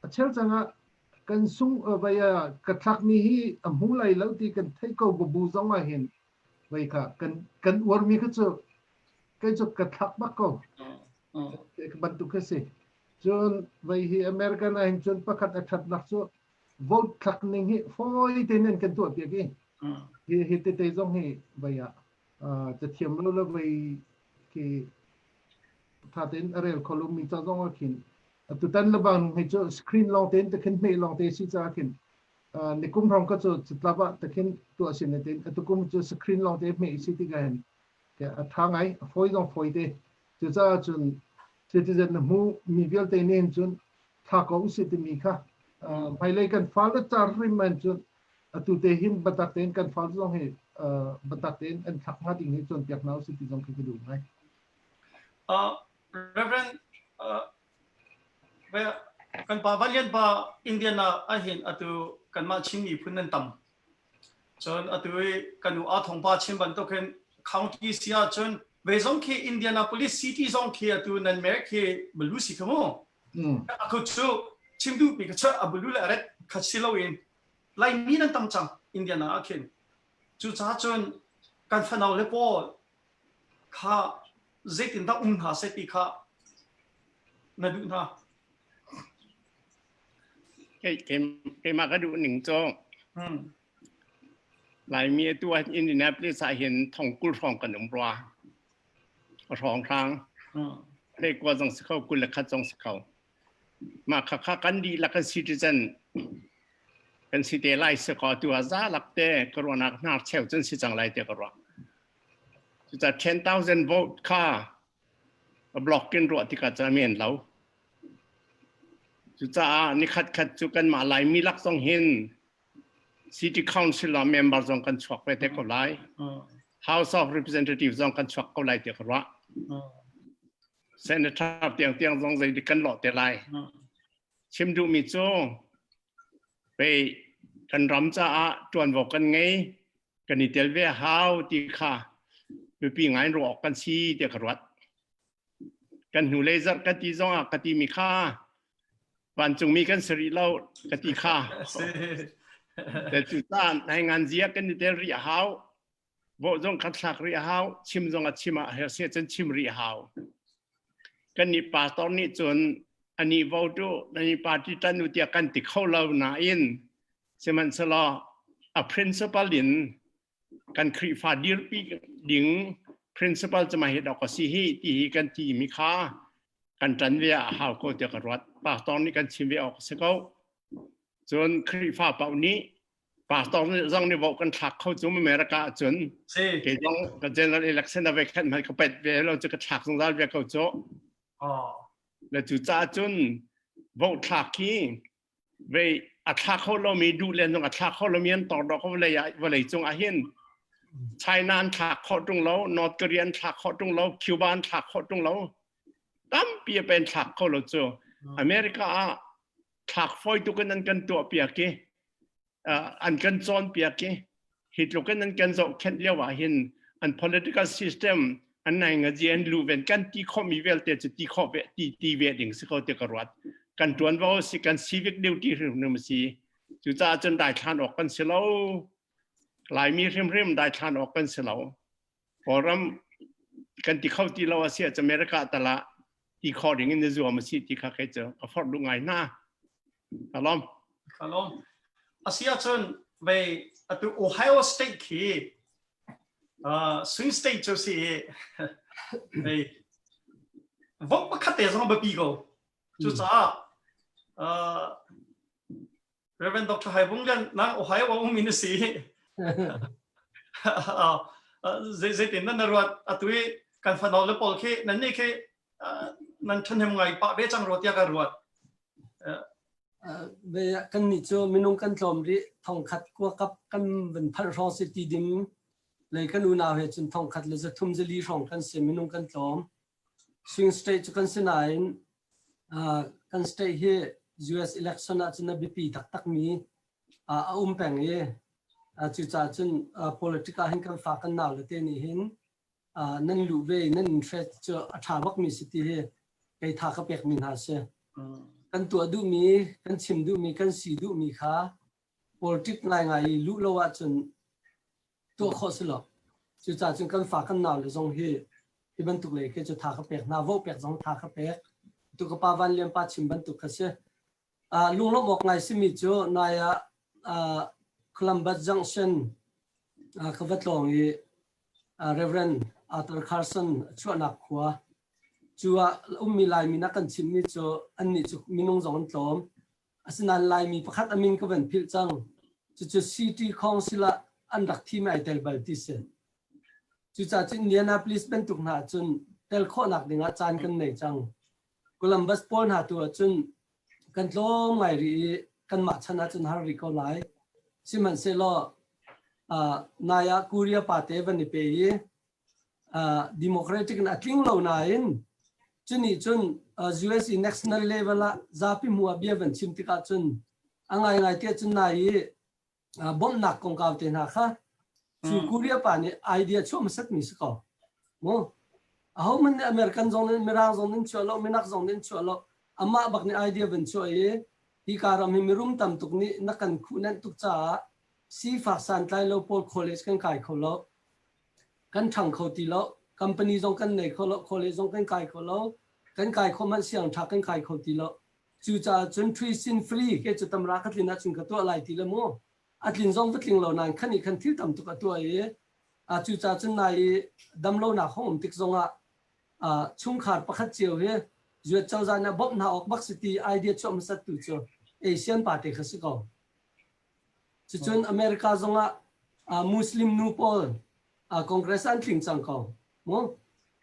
a chel cangah kan sung vai ka thlakmi hi a hmu lai lo ti kan theih ko bu zongah hin vai kha kan kan uarmi kha cu kei cu ka thlak bak ko. Bantuk kha si. Cun vei hi American ah hin cun pakhat a ṭhatnak cu vote thlak ning hi fawi tein an kan tuah piak i hi hi tete zong hi vei ah cathiam lo le vei khi tha tein a rel kho lomi ca zong ah khin tutan le bang hi cu screen lawng tein te khin hmeh lawng te si ca khin nikum hrawng ka cu catlap ah te khin tuah sin tein atukum cu screen lawng te hmeh si tikah hin a tha ngai a fawi zong fawi te Cucaah cun citizen na hmu mi vialte nih hin cun thla ko usih timi kha hmailei kan fale car hrim man cun atu te hin biatak tein kan fale zong hi biatak tein an thlak hnga ding hi cawnpiak hna usih ti zong khi ka duh ngai. Reverend kan pa Valian pa Indiana ahhin atu kanmah Chin miphun nan tam. Cun atu i kan u Aa Thong pa chim bantuk hin county si ahcun ve zong khi Indianapolis City zong khi atu nan mayor khi Balu si kha mu. Aku cu chim duhmi ka cu a Balu le a ret kha si loin Laimi nan tam cang Indiana ah khin. Cucaah cun kan fanau le pawl kha zeitindah um hna seh ti kha na duh hna. Keimah ka duh ning cu Laimi atu ah Indianapolis ah hin thongkul hrawng kan um rua. Hrawng hrang. Hlei kua zong si kho, 21 zong si kho. Mah khakha kan dihlak kan citizen kan si te lai si ko tu ah za lak te ka ruahnak hnar cheu cun si cang lai te ka ruah. Cucaah 10,000 vote kha block in ruah tikah cun a men lo. Cucaah nikhat khat cu kanmah Laimi lak zong hin City Council ah member zong kan chuak ve te ko lai. House of Representatives zong kan chuak ko lai tiah ka ruah. Senator tiang tiang zong zei dik kan lawh te lai. Chim duhmi cu pei kan ram caah ṭuanvo kan ngei kan i tel ve hau ti kha mipi ngai ruah awk kan si tiah ka ruat. Kan hnulei zarh ka ti zong ah ka timi kha vancungmi kan si rih lo ka ti kha. Te cu caan nai ngan zia kan i tel rih a hau. Voh zong kan thlak rih a hau. Chim zong a chim ah her se cun chim rih a hau. Kan nih pastor nih cun ani vote u, nani party tan u tiah kan ti kho lo nain sihmanhsehlaw a principle in kan Khrihfa dirpi ding principle cu mah hi dok a si hi ti hi kan ti mi kha kan ṭan ve a hau ko tiah ka ruat. Pastor nih kan chim ve awk a si ko. Cun Khrihfa paoh nih pastor nih zong nih vote kan thlak kho cu America ahcun kei zong ka general election a ve khat hmanh ka pet ve lo cu ka thlak zungzal ve ko cu. Le cu caah cun vote thlak hi vei a thla kho lomi duh len zong a thla kho lomi an tor dawk vawlei ah vawlei cung ah hin China an thlak khawh ṭung lo North Korea an thlak khawh ṭung lo Cuba an thlak khawh ṭung lo tampi a pen thlak kho lo cu America ah thlak fawi tuk in an kan tuah piak i an kan cawnpiak i hi tluk in an kan zohkhenh lio ah hin an political system an naingazi an luven kan ti khawhmi vialte cu ti khawh ve ti ti ve ding si ko ti ka ruat kan tuanvo si kan civic duty hrimhrim si cucaah cun daithlan awk kan si lo laimi hrimhrim daithlan awk kan si lo Kawlram kan ti kho ti lo a si ah America tala ti kho ding in na zuam a si ti kha kei cu ka forh duh ngai hna. Kalom. Kalom. Asi ahcun vei atu Ohio State khi uh, swing state cu si i vei vok pakhat te zong biapi ko. Cucaah uh, Reverend Dr. Hai Vung Lian nang Ohio a um in si. Zeitin nan ruat atu i kan fano le pawl khi nan nih khi nan ṭhahnem ngai pah ve cang rua tiah ka ruat. Kan nih cu minung kan tlawm rih thongkhat kuakap kan van phanh hrawng si ti ding lei kan unau he cun thongkhat le zathum zali hrawng kan si minung kan tlawm. Swing state cu kan si nain Kan state hi US election ahcun a biapi taktakmi a um peng i cucaah cun politic ah hin kan fa kan nau le te nih hin nan luh ve i nan interest cu a ṭha bakmi si ti hi kei tha ka pekmi hna si. Kan tuah duhmi, kan chim duhmi, kan si duhmi kha politic ngaingai i luh lo ahcun tuah khawh si lo. Cucaah cun kan fa kan nau le zong hi hi bantuk lei khi cu tha ka pek hna, vote pek zong tha ka pek. Tu ka pa Van Lian pa chim bantuk kha si. Lunglawmh awk ngai simi cu nai ah Columbus Junction ka va tlawng i Reverend Arthur Carson a chuahnak khua cu ah ummi Laimi na kan chimmi cu annih cu minung zong an tlawm. Asinain Laimi pakhat a min ka van philh cang. Cucu City Council ah an rak thim ai tel bal ti si. Cucaah cun Indianapolis bantuk hna ahcun tel khawhnak dingah caan kan nei cang. Columbus pawl hna tu ahcun kan tlawm ngai rih i kanmah chan ahcun har rih ko lai. Sihmanhsehlaw uh, nai ah Korea pa te van i pe i uh, democratic in a tling lo nain cunih cun uh, US i national level ah zapi hmu ah bia van chim tikah cun a ngaingai tiah cun nai i bawmhnak kongkau te hna kha cu Korea pa nih idea chuah hmasat mi si ko mu aho man nih American zong nih Mirang zong nih chuah lo minak zong nih chuah lo amah bak nih idea van chuah i hi ka ram hi mirum tam tuk nih na kan khuhnenh tuk caah sifak santlai lo pawl college kan kai kho lo kan ṭhang kho ti lo company zong kan nei kho lo college zong kan kai kho lo kan kai kho hmanh siang ṭha kan kai kho ti lo Cucaah cun tuition free ke cu tamra ka tlin ahcun ka tuah lai ti le mu. A tlin zong va tling lo nain khan i khan thil tam tuk a tuah i cucaah cun nai i damlonak hong um tik zongah chungkhar pakhat cio hi zuat cozah nih a bawmh hna awk bak si ti idea chuah hmasat tu cu Asian pa te kha si ko. Cucun America zongah Muslim nu pawl Congress an tling cang ko. Mu?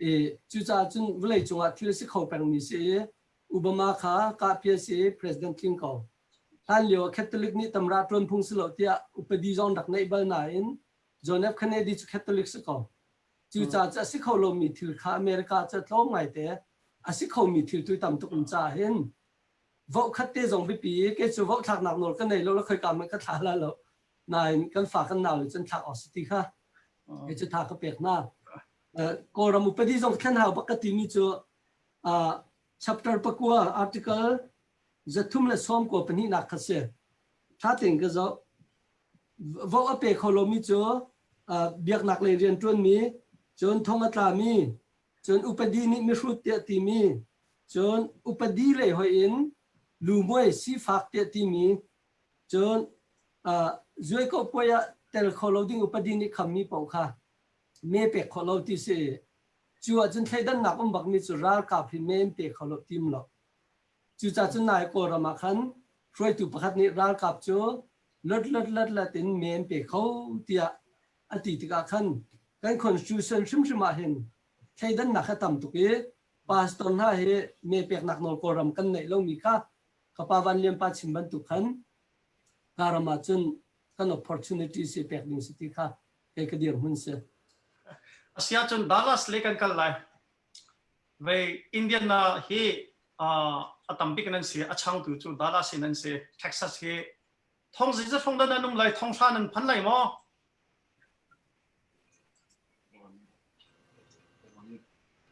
I cucaah cun vawlei cungah thil si kho pengmi si i Obama kha kahpi a si i president tling ko. Hlan lio Catholic nih tamra ṭuan phung si lo tiah upadi zong rak neih bal nain John F. Kennedy cu Catholic si ko. Cucaah cu a si kho lomi thil kha America cu a tlawm ngaite a si khomi thil tu tam tuk um caah hin vote khat te zong biapi i kei cu vote thlaknak nawl ka nei lo la khoika hmanh ka thla la lo nain kan fa kan nau le cun thlak awk si ti kha kei cu tha ka pek hna. Kawlram upadi zong thlen hau bak ka timi cu chapter pakua article 392 kha si. Tha tein ka zoh. Vote a pe kho lomi cu biaknak lei rianṭuanmi, cun thong a tlami, cun upadi nih mihrut tiah timi, cun upadi lei hoih in lumuai sifak tiah timi, cun zuaikoh puai ah tel kho lo ding upadi nih khammi paoh kha me pek khawh lo ti si. Cu ahcun thleidannak um bakmi cu ralkap hi me an pe kho lo tim lo. Cucaah cun nai Kawlram ah khan hruaitu pakhat nih ralkap cu lot lot lot lot in me an pe kho tiah a ti tikah khan kan constitution hrimhrim ah hin thleidannak a tam tuk i pastor hna hi me peknak nawl Kawlram kan neih lomi kha ka pa Van Lian pa chim bantuk khan ka ram ah cun kan opportunity si pek ding si ti kha kei ka dirhmun si. Asiahcun Dallas le kan kal lai. Vei Indiana hi a tambik nan si, a changtu cu Dallas hi nan si. Texas hi thong zeizat hrawng dah nan um lai, thong hra nan phan lai maw?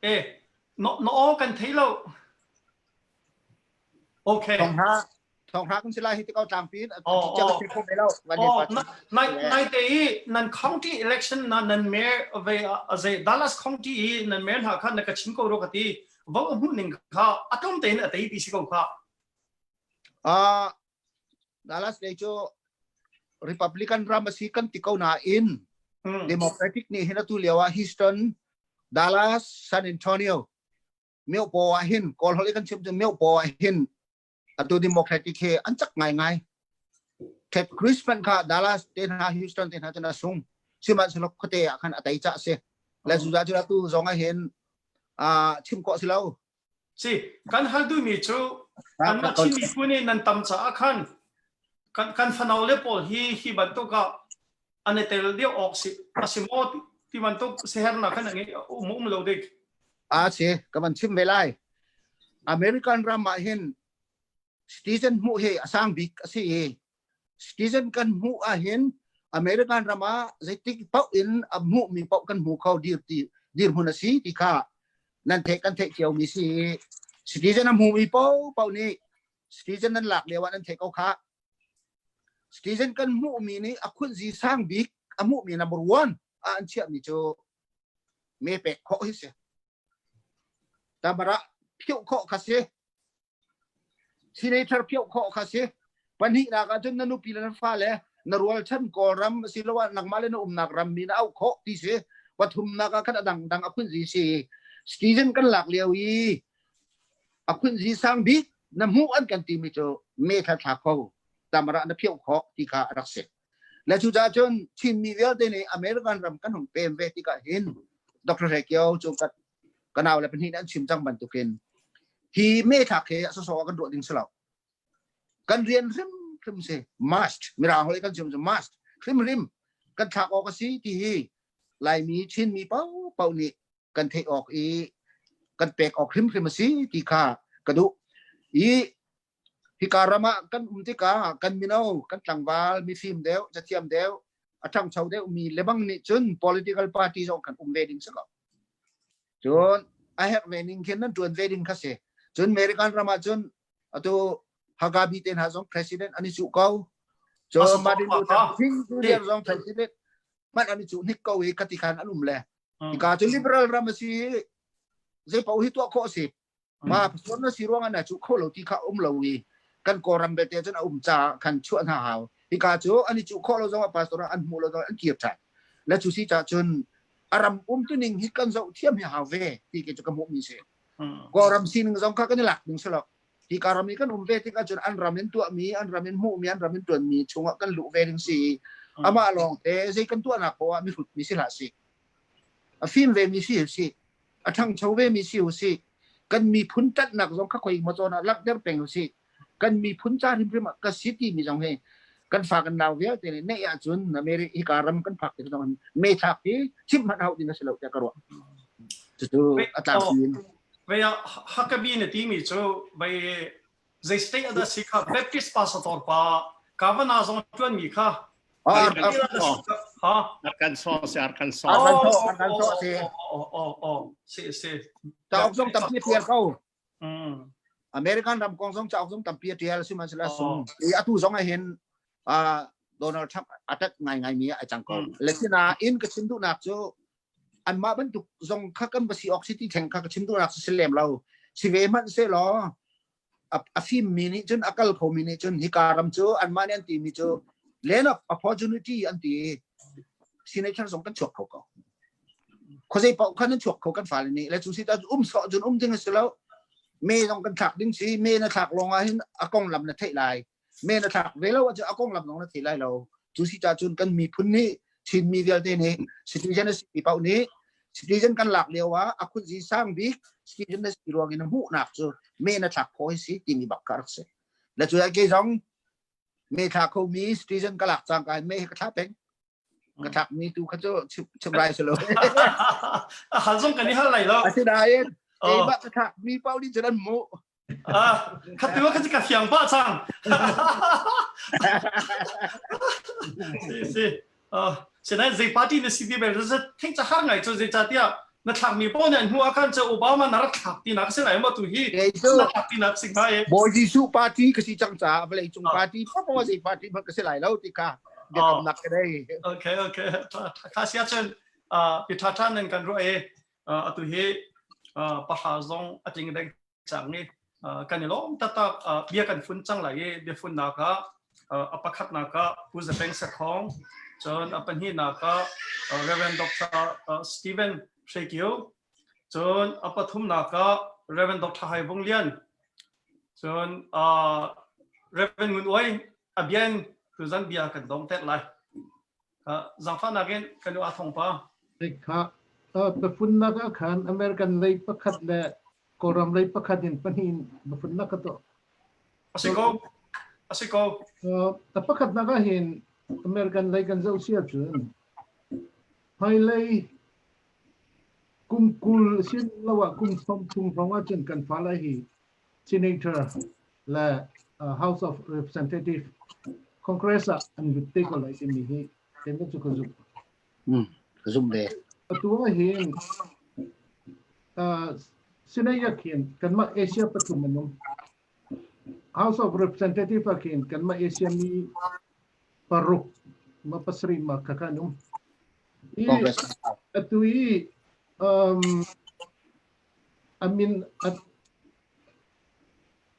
Eh, no, no aw kan thei lo. Okay. Thong hra thong hra kan si lai hi ti ko tlangpi Oh, nai nai te i nan county election na nan mayor ve ze Dallas county i nan mayor hna kha na ka chim ko ro ka ti vo hmu ning kha atom tein a tei ti si ko kha ah Dallas lei cu Republican ram a si kan ti ko nain Democratic nih hin atu lio ah Houston Dallas San Antonio miopaw ah hin Kawl holh i kan chim cu miopaw ah hin atu Democratic he an cak ngaingai. Ted Cruz hmanh kha Dallas te hna Houston te hna cun a sung. Sihmanhsehlaw khuate ah khan a tei cah si. Le cucaah cun atu zong ah hin chim khawh si lo. Si, kan hal duhmi cu kanmah Chin miphun i nan tam caah khan kan kan fanau le pawl hi hi bantuk ah an i tel deuh awk si a si maw ti bantuk sihernak khan a ngei um um lo dik. A si, ka van chim ve lai. American ram ah hin citizen hmuh hi a sang bik a si i citizen kan hmuh ah hin American ram ah zeitik paoh in a hmuhmi paoh kan hmu kho dir ti dirhmun a si ti kha nan theih kan theih cio mi si citizen a hmumi paoh paoh nih citizen nan lak lio ah nan theih ko kha citizen kan hmuhmi nih a khunzi sang bik a hmuhmi number one ah an chiahmi cu me pek khawh hi si tamara phiuh khawh kha si. Senator phioh khawh kha si. Pahnihnak ahcun na nupi le na fale na rualchan Kawlram asiloah nangmah le na umnak ram mi na auh khawh ti si. Pathumnak ah khan a dangdang a phunzi si. Citizen kan lak lio i a phunzi sang bik na hmuh an kan timi cu me thla thla kho tamara na phioh khawh ti kha a rak si. Le cucaah cun Chinmi vialte nih American ram kan hung pem ve tikah hin Dr. Hre Kio cu ka nau le pahnih an chim cang bantukin hi me thlak hi a sawsawh kan ruah ding si lo. Kan rian hrimhrim si must mirang holh kan chim cu must hrimhrim kan thlak awk a si ti hi Laimi Chinmi paohpaoh nih kan theih awk i kan pek awk hrimhrim a si ti kha ka duh. I hika ram ah kan um tikah kan mino kan tlangval mifim deuh cathiam deuh a ṭhangcho deuh mi lebang nih cun political party zong kan um ve ding si ko. Cun a herh ve ning khin nan ṭuan ve ding kha si. Cun American ram ah cun atu Huckabee te hna zong president an i cuh ko. Cun Martin Luther King Jr. zong president hmanh an i cuh hnik ko i khati khan an um le. Hika cu liberal ram a si i zei paoh hi tuah khawh a si. Ma pastor na si ruangah na cuh kho lo ti kha um lo i kan Kawlram belte cun a um caah khan chuah hna hau. Hika cu an i cuh khawh lo zongah pastor an hmuh lo zongah an kir ṭhan. Le cu si caah cun a ram umtuning hi kan zoh thiam hi hau ve ti ke cu ka hmuhmi si. Kawlram sining zong kha kan i lak ding si lo. Hika ram i kan um ve tikah cun an ram in tuahmi, an ram in hmuhmi, an ram in ṭuanmi chungah kan luh ve ding si. Amah lawng te zei kan tuahnak poah ah mihrut mi si hlah si. A fim ve mi si si. A ṭhangcho ve mi si u sih. Kan miphun ṭanhnak zong kha khoi maw cawn ah langhter peng u sih. Kan miphun ca hrimhrim ah ka si timi zong hi kan fa kan nau vialte nih neih ahcun America hika ram kan phak tik zong me thlak hi chimh hmanh hau ding a si lo tiah ka ruah. Cucu a tlangpi in. Vei ah Huckabee na timi cu vei zei state ah dah si kha Baptist pastor pa Kavanaugh zong ṭuan mi kha Arkansas si Arkansas. Arkansas Arkansas si. Oh oh si si. Cauk zong tampi a tial ko. American ram kong zong cauk zong tampi a tial sihmanhsehlaw sung. I atu zong ah hin Donald Trump a tat ngai ngai mi a cang ko. Le sinain ka chim duhnak cu anmah bantuk zong kha kan va si awk si ti theng kha ka chim duhnak si lem lo. Si ve hmanh se law a fimmi nih cun a kal khomi nih cun hika ram cu anmah nih an timi cu land of opportunity an ti signature zong kan chuak kho ko khuazei paoh khan an chuak kho kan fale nih le cu si ta um sawh cun um ding a si lo me zong kan thlak ding si me na thlak lawng ah hin a konglam na theih lai me na thlak ve lo ahcun a konglam zong na thei lai lo cu si ca cun kan miphun nih Chinmi vialte nih citizen a si paoh nih citizen kan lak lio ah a khunzi sang bik citizen na si ruang in hmuhnak cu me na thlak khawh hi si timi bak ka rak si le cu ke zong me thla kho mi citizen ka lak cang ka me ka thla peng ka thlak mi tu kha cu chim rai si lo hal zong kan i hal lai lo asinain keimah ka thlak mi paoh nih cun an hmuh Ah, khatu kha ka fiang pah cang. Si si. Ah, sinain zei party na si ti bel za thing cha har ngai chu zei cha tia na thlak mi po ne hnu akan cha Obama na rak thlak ti nak si lai ma tu hi na thlak ti nak sing hai. Bawi Jesuh party ka si cang ca vawlei cung party pa zei party hmanh ka si lai lo ti kha biakam nak ka dei. Okay okay. Kha sia chen pi tha tha nan kan ro e atu hi pahra zong a tling deng cang i kan i lawm taktak bia kan fun cang lai i biafunnak ah a pakhatnak ah Pu Zapeng Sakhong cun a pahnihnak ah Reverend Dr. Stephen Hrekio cun a pathumnak ah Reverend Dr. Hai Vung Lian cun Reverend Ngun Uai a bian tuzan bia kan dong tet lai Zaangfahnak in kan u Athong pa. Kha biafunnak ah khan American lei pakhat le Kawlram lei pakhat in pahnih in biafunnak ka tuah. A si ko. A si ko. A pakhatnak ah hin American lei kan zoh si ahcun hmailei kum 20 sin lo ah kum 30 hrawng ahcun kan fale hi Senator le House of Representative Congress ah an lut te ko lai timi hi keimah cu ka zumh. Ka zumh ve. Atu ah hin Senate ah khin kanmah Asia pathum an um. House of Representative ah khin kanmah Asia mi paruk ma pasarih ma kha kan um. I atu i um, a min a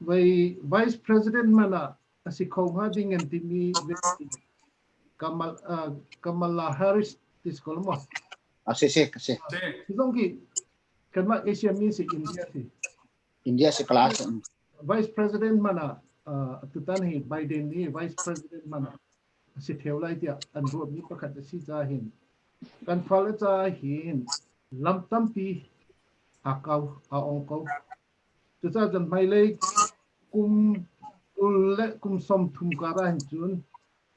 Vai Vice President man ah a si kho hnga ding an timi Kamal, Kamala Harris ti si ko lo maw? A si si si. Zong khi kanmah Asia mi si India si. India si class. Vice President man ah tutan hi Biden nih Vice President man ah a si theo lai tiah an ruahmi pakhat a si ca hin kan fale ca hin lam tampi a kau a ong ko. Cucaah cun hmailei kum 20 le kum 30 kar ah hin cun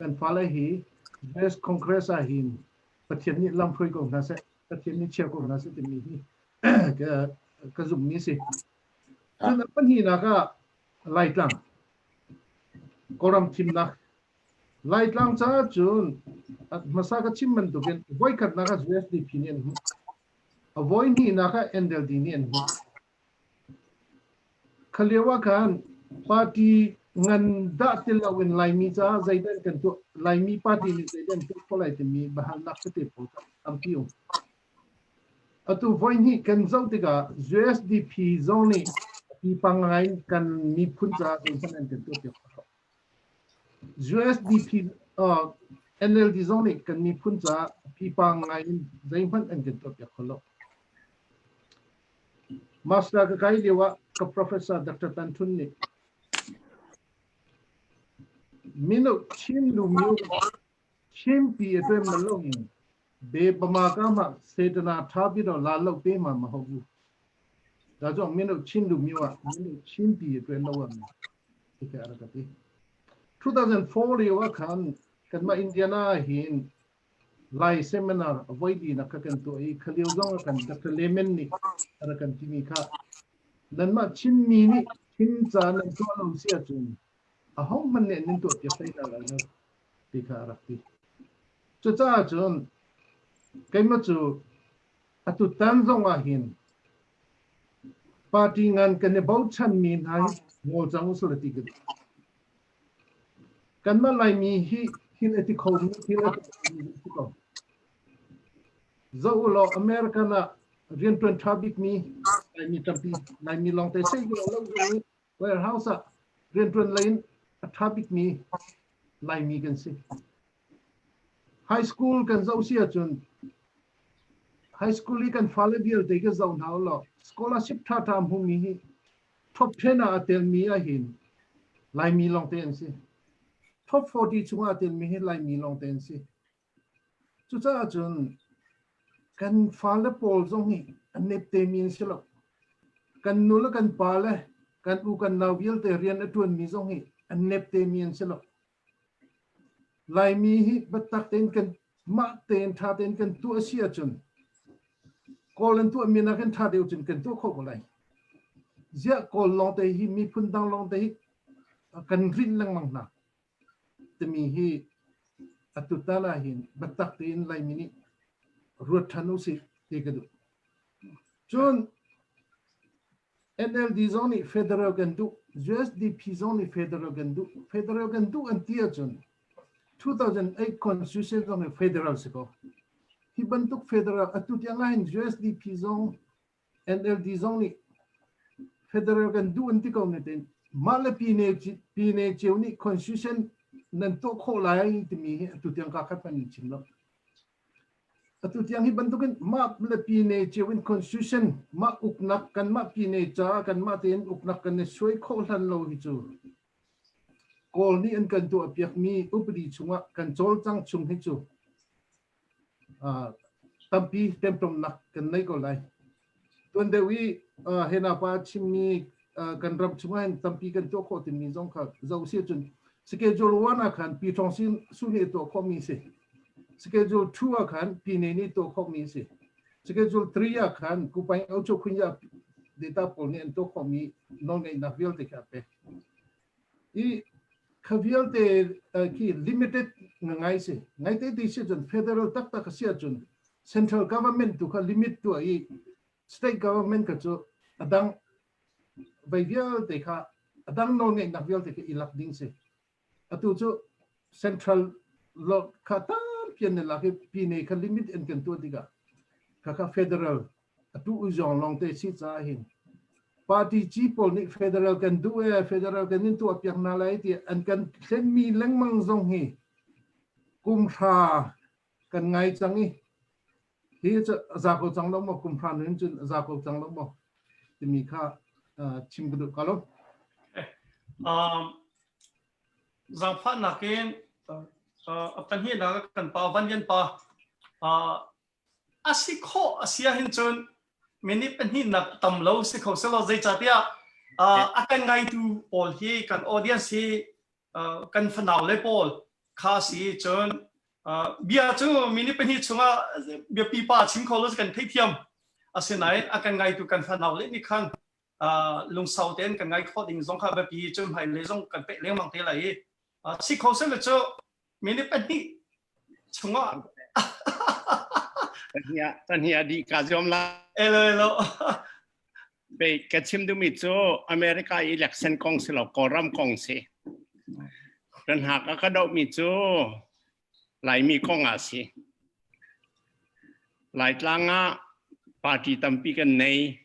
kan fale hi US Congress ah hin Pathian nih lamhruai ko hna seh, Pathian nih chia ko hna seh timi hi ka, ka zumhmi si. Cun a pahnihnak ah Laitlang, Kawlram thimnak. Laitlang caah cun hmasa ka chim bantukin voikhatnak ah USDP nih an hmuh. A voi hnihnak ah NLD nih an hmuh. Kha lio ah khan party ngan dah ti loin Laimi caah zeidah kan tuah, Laimi party nih zeidah an tuah khawh lai timi biahalnak tete pawl kha tampi um. Atu voihnih kan zoh tikah USDP zong nih pipa ngai in kan miphun caah zeihmanh an kan tuahpiak khawh lo. USDP NLD zong nih kan miphun caah pipa ngai in zeihmanh an kan tuahpiak kho lo. Master ka kai lio ah ka professor Dr. Tan Thun nih mino Chin lumio Chin pi atwe malong be bama ka ma setana tha bi do la lo pe ma ma ho bu ဒါကြောင့်မင်းတို့ချင်းလူမျိုးကမင်းတို့ချင်းပြည်အတွက်လောက်ရမယ်ဒီကရကတိ2004 lio ah khan kanmah Indiana hin Lai seminar voi li nak kan tuah i khalio zong kan Dr. Lehman nih a rak kan timi kha nanmah Chinmi nih Chin ca nan tuah lo si ahcun ahohmanh nih nan tuah piak hlei hna lai lo ti kha a rak ti. Cucaah cun keimah cu atu tan zong ah hin party ngan kan i bochanmi hna hi ngol cang usila ti ka duh. Kanmah Laimi hi thil a ti khomi thil a ti khomi an si ko. Zoh u law American ah rianṭuan ṭha bikmi Laimi tampi Laimi lawngte sei lo lo i warehouse ah rianṭuan lei in a ṭha bikmi Laimi kan si. High school kan zoh si ahcun high school i kan fale vialte ka zoh hna u law scholarship ṭhaṭha hmumi hi top 10 ah a telmi ahhin Laimi lawngte an si. Top 40 chungah a telmi hi Laimi lawngte an si. Cucaah cun kan fale pawl zong hi an neptemi an si lo. Kan nu le kan pa le kan u kan nau vialte rian a ṭuanmi zong hi an neptemi an si lo. Laimi hi biatak tein kan mah tein ṭha tein kan tuah a si ahcun Kawl an tuahmi nakin ṭha deuh cun kan tuah khawh ko lai. Ziah Kawl lawngte hi miphun dang lawngte hi kan rinh lengmang hna timi hi atu tan ah hin biatak tein Laimi nih ruat ṭhan usih ti ka duh. Cun NLD zong nih federal kan duh, USDP zong nih federal kan duh. Federal kan duh an ti ahcun 2008 constitution zong hi federal si ko. Hi bantuk federal atu tiang ahhin USDP zong NLD zong nih federal kan duh an ti ko ne tein mah le pine pine cio nih constitution nan tuah khawh lai timi hi atu tiang ka khat hmanh in chim lo. Atu tiang hi bantukin mah le pine cio in constitution mah uknak kanmah pine caah kanmah tein uknak kan i suai khawh hlan lo hi cu Kawl nih an kan tuahpiakmi upadi chungah kan cawlcang chung hi cu tampi temtomnak kan nei ko lai. Tuan deuh i hena pa chimmi kan ram chungah hin tampi kan tuah khawh timi zong kha zoh si ahcun schedule 1 ah khan Pi Thawng Su nih tuah khawhmi si. Schedule 2 ah khan Pine nih tuah khawhmi a si. Schedule 3 ah khan Kupaing Ocho Khunya data pawl nih an tuah khawhmi nawlngeihnak vialte kha a pek. I kha vialte khi limited ngai si. Ngai te ti si cun federal taktak a si ahcun central government tu kha limit tuah i state government kha cu a dang vei vialte kha a dang nawlngeihnak vialte kha i lak ding si. Atu cu central law kha tampi an i lak i pine kha limit in kan tuah tikah khakha federal atu u zong lawngte si caah hin Party ci pawl nih federal kan duh e federal kan in tuah piak hna lai ti an kan thlenmi lengmang zong hi kum hra kan ngai cang i hi cu za ko cang lo maw kum hra nun cun za ko cang lo maw timi kha chim ka duh ka lo. Um, zaangfahnak in a pahnihnak kan pa Van Lian pa a si khawh a si ahhin cun minute pahnihnak tam lo si kho selaw zeicahtiah a kan ngaitu pawl hi kan audience hi kan fanau le pawl kha si cun bia cu minute pahnih chungah biapi pa chim kho lo kan theithiam asinain a kan ngaitu kan fanau le nih khan lungsau tein kan ngai khawh ding zong kha biapi cu hmailei zong kan peh lengmang te lai i si kho seh cu minute pahnih chungah pahnih a dih ka zuam la elo elo Be ka chim duhmi cu America election kong si lo Kawlram kong si kan hak a ka dohmi cu Laimi kong ah si Laitlang ah party tampi kan nei.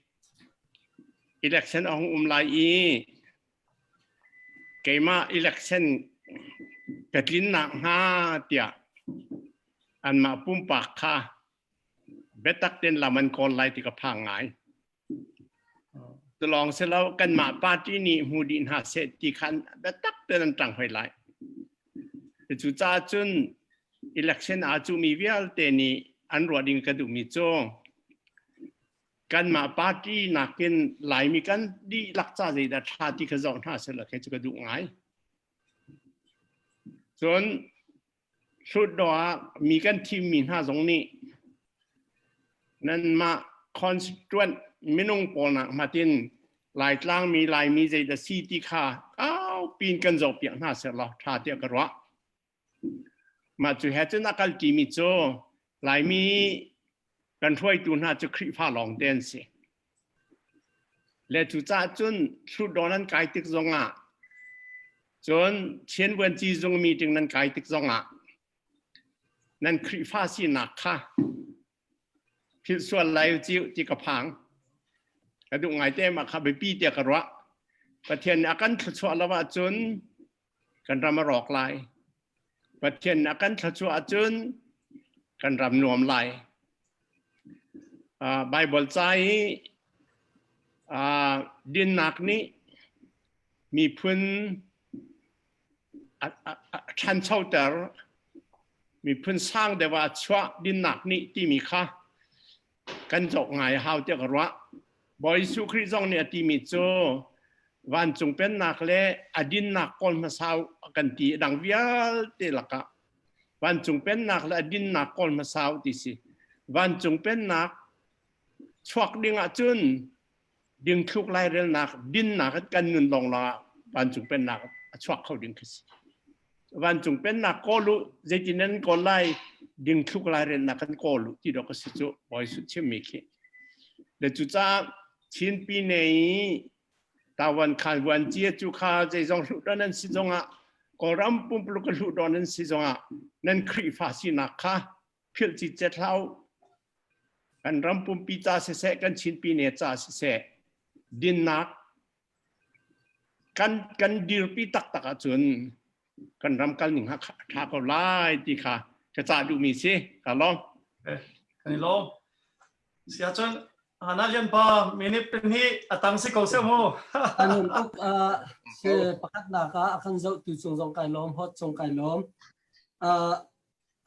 Election a hung um lai i keimah election ka tlinnak hnga tiah anmah pumpak kha biatak tein lam an kawl lai ti ka phang ngai. Tulawng si lo kanmah party nih hmu dih hna seh ti khan biatak tein an ṭang hoi lai. Cucaah cun election aa cuhmi vialte nih an ruah ding ka duhmi cu kanmah party nakin Laimi kan dihlak ca zeidah ṭha ti kha zoh hna seh law khi cu ka duh ngai. Cun Hlutdaw ah mi kan thimmi hna zong nih nanmah constituent minung pawl nak hmatin Laitlang mi Laimi zeidah si ti kha kaupi in kan zohpiak hna seh law ṭha tiah ka ruah. Mah cu he cun a kal ṭimi cu Laimi kan hruaitu hna cu Khrihfa lawng te an si. Le cucaah cun Hlutdaw nan kai tik zongah cun Chin Vuanci zung meeting nan kai tik zongah nan Khrihfa sinak kha philh sual lai u ciu ti ka phang. Ka duh ngai te mah kha biapi tiah ka ruah. Pathian nih a kan thluachuah lo ahcun kan ram a rawk lai. Pathian nih a kan thluachuah ahcun kan ram nuam lai. Uh, Bible ca i uh, dinnak nih miphun a, a, a ṭhanchoter miphun sang deuh ah chuah dinnak nih timi kha kan zoh ngai a hau tiah ka ruah. Bawi Jesuh Khrih zong nih a timi cu vancung pennak le a dinnak kawl hmasa a kan ti a dang vialte lakah vancung pennak le a dinnak kawl hmasa u ti si. Vancung pennak chuak ding ahcun dingthluk lairelnak dinnak kan nun lawng lawng ah vancung pennak a chuak kho ding khi si. Vancung pennak kawl u zeitin nan kawl lai dingthluk lairelnak kan kawl u ti dawk a si cu Bawi Jesuh chimmi khi. Le cucaah Chin Pine i Tawan khan vuanci cu kha zeizong hluh nan si zongah Kawlram pumpuluk a hluh nan si zongah nan Khrihfa sinak kha philh cicet hlah u. Kan ram pumpi ca siseh, kan Chin Pine ca siseh, dinnak kan kan dirpi taktak ahcun kan ram kal ning ha tha ko lai ti kha ka ca duhmi si ka lawm. Kan i lawm. Si ahcun Hana Lian pa minute pin hi a tang si ko seh mu. Anun tuk se pakhatnak ah a kan zohtu cung zong kai lawm hot cung kai lawm.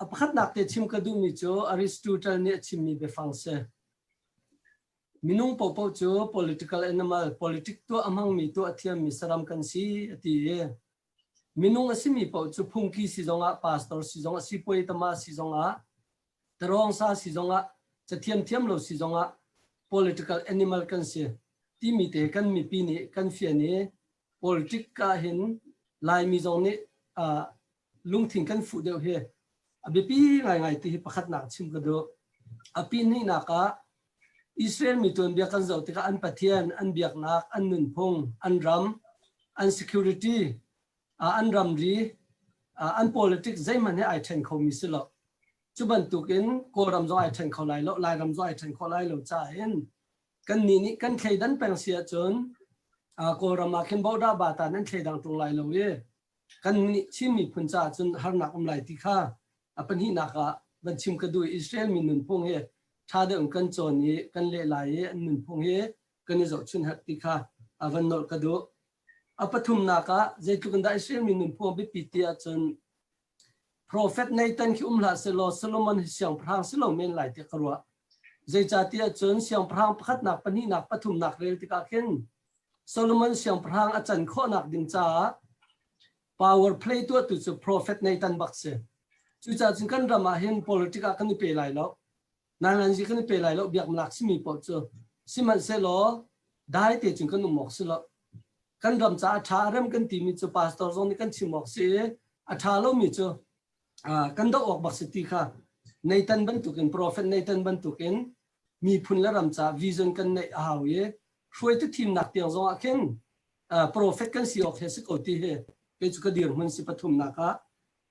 A pakhatnak te chim ka duhmi cu Aristotle nih a chimmi biafang si. Minung paohpaoh cu political animal, politic tuah a hmangmi tuah a thiammi saram kan si a ti i minung a simi paoh cu phungki si zongah, pastor si zongah, sipuai tama si zongah, tarawngsa si zongah, cathiam thiam lo si zongah political animal kan si timi te kan mipi nih kan fian i politic ah hin Laimi zong nih uh, lungthin kan fuh deuh hi a biapi ngaingai ti hi pakhatnak chim ka duh. A pihnihnak ah Israel mi tuanbia kan zoh tikah an Pathian, an biaknak, an nunphung, an ram, an security, an ramri, an politics zeihmanh he ai ṭhen khomi si lo. Cu bantukin Kawlram zong ai ṭhen kho lai lo, Lairam zong ai ṭhen kho lai lo caah hin. Kan nih nih kan thleidan peng si ahcun Kawlram ah khin Bodah Bata nan thleidang ṭung lai lo i kan nih Chin miphun caah cun harnak um lai ti kha a pahnihnak ah van chim ka duh. Israel mi nunphung hi ṭha deuh in kan cawn i kan leh lai i an nunphung hi kan i zohchun herh ti kha a van nolh ka duh. A pathumnak ah zeitluk in dah Israel mi nunphung a biapit ti ahcun Profet Nathan khi um hlah sehlaw Solomon hi siangpahrang si lo men lai tiah ka ruah. Zeicahtiah cun siangpahrang pakhatnak, pahnihnak, pathumnak rel tikah khin Solomon siangpahrang a can khawhnak ding caah power play tuahtu cu Profet Nathan bak si. Cucaah cun kan ram ah hin politic ah kan i pe lai lo. Nanganzi kan i pe lai lo biaknak simi paoh cu. Sihmanhsehlaw dai te cun kan um awk si lo. Kan ram caah a ṭha a rem kan timi cu pastor zong nih kan chim awk si i a ṭha lomi cu kan doh awk bak si ti kha Nathan bantukin prophet Nathan bantukin miphun le ram caah vision kan neih a hau i hruaitu thimnak tiang zong ah khin prophet kan si awk he si ko ti hi kei cu ka dirhmun si pathumnak ah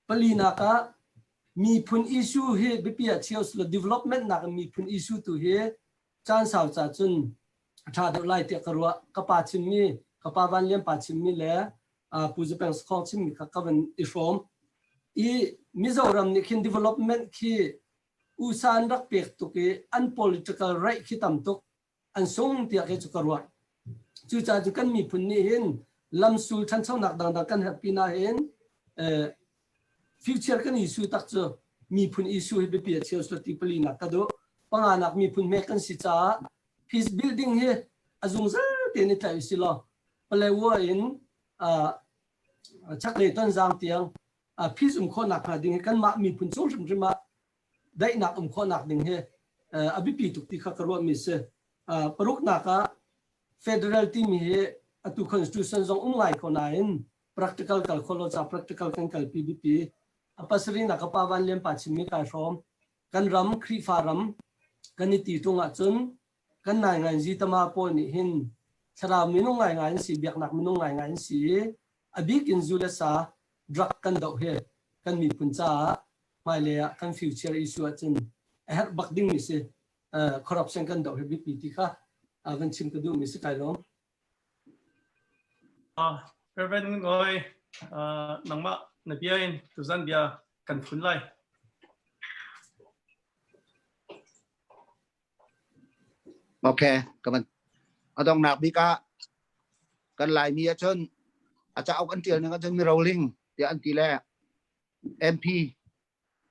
palinak ah miphun issue hi biapi ah chia usilo development nak in miphun issue tu hi caan sau ca cun a ṭha deuh lai tiah ka ruah. Ka pa chimmi, ka pa Van Lian pa chimmi le Pu Zapeng Sakhong chimmi kha ka van i hrawm. I Mizoram nih khin development khi USA an rak pek tuk i an political right khi tam tuk an sung tiah kei cu ka ruah. Cucaah cu kan miphun nih hin lamsul ṭhanchonak dangdang kan herh pinah hin future kan issue tak cu miphun issue hi biapi a cheu ti pali nak ka duh. Panganak miphun hme kan si caah peace building hi a zungzal tein i tlaih usih law Palewa in chaklei tonzang tiang peace um khawhnak hnga ding hi kanmah miphun chung hrimhrim ah daihnak um khawhnak ding hi a biapi tuk ti kha ka ruahmi si. Paruknak ah federal timi hi atu constitution zong um ngai ko nain practical kal kho lo ca practical kan kalpi biapi. A pasarihnak ka pa Van Lian pa chimmi kai hrawm. Kan ram Khrihfa ram kan i ti ṭung ahcun kan nainganzi tama pawl nih hin thlarau minung ngaingai an si, biaknak minung ngaingai an si i a bik in zu le sa drug kan doh hi kan miphun caah hmailei ah kan future issue ahcun a herh bak dingmi si. Corruption kan doh hi biapi ti kha van chim ka duhmi si kai lawm. Reverend Ngoi, nangmah na bia in tuzan bia kan phun lai. Okay, kaman. Adongnak bik ah kan Laimi ahcun a cauk an ṭial ning ahcun miroling tiah an ti le MP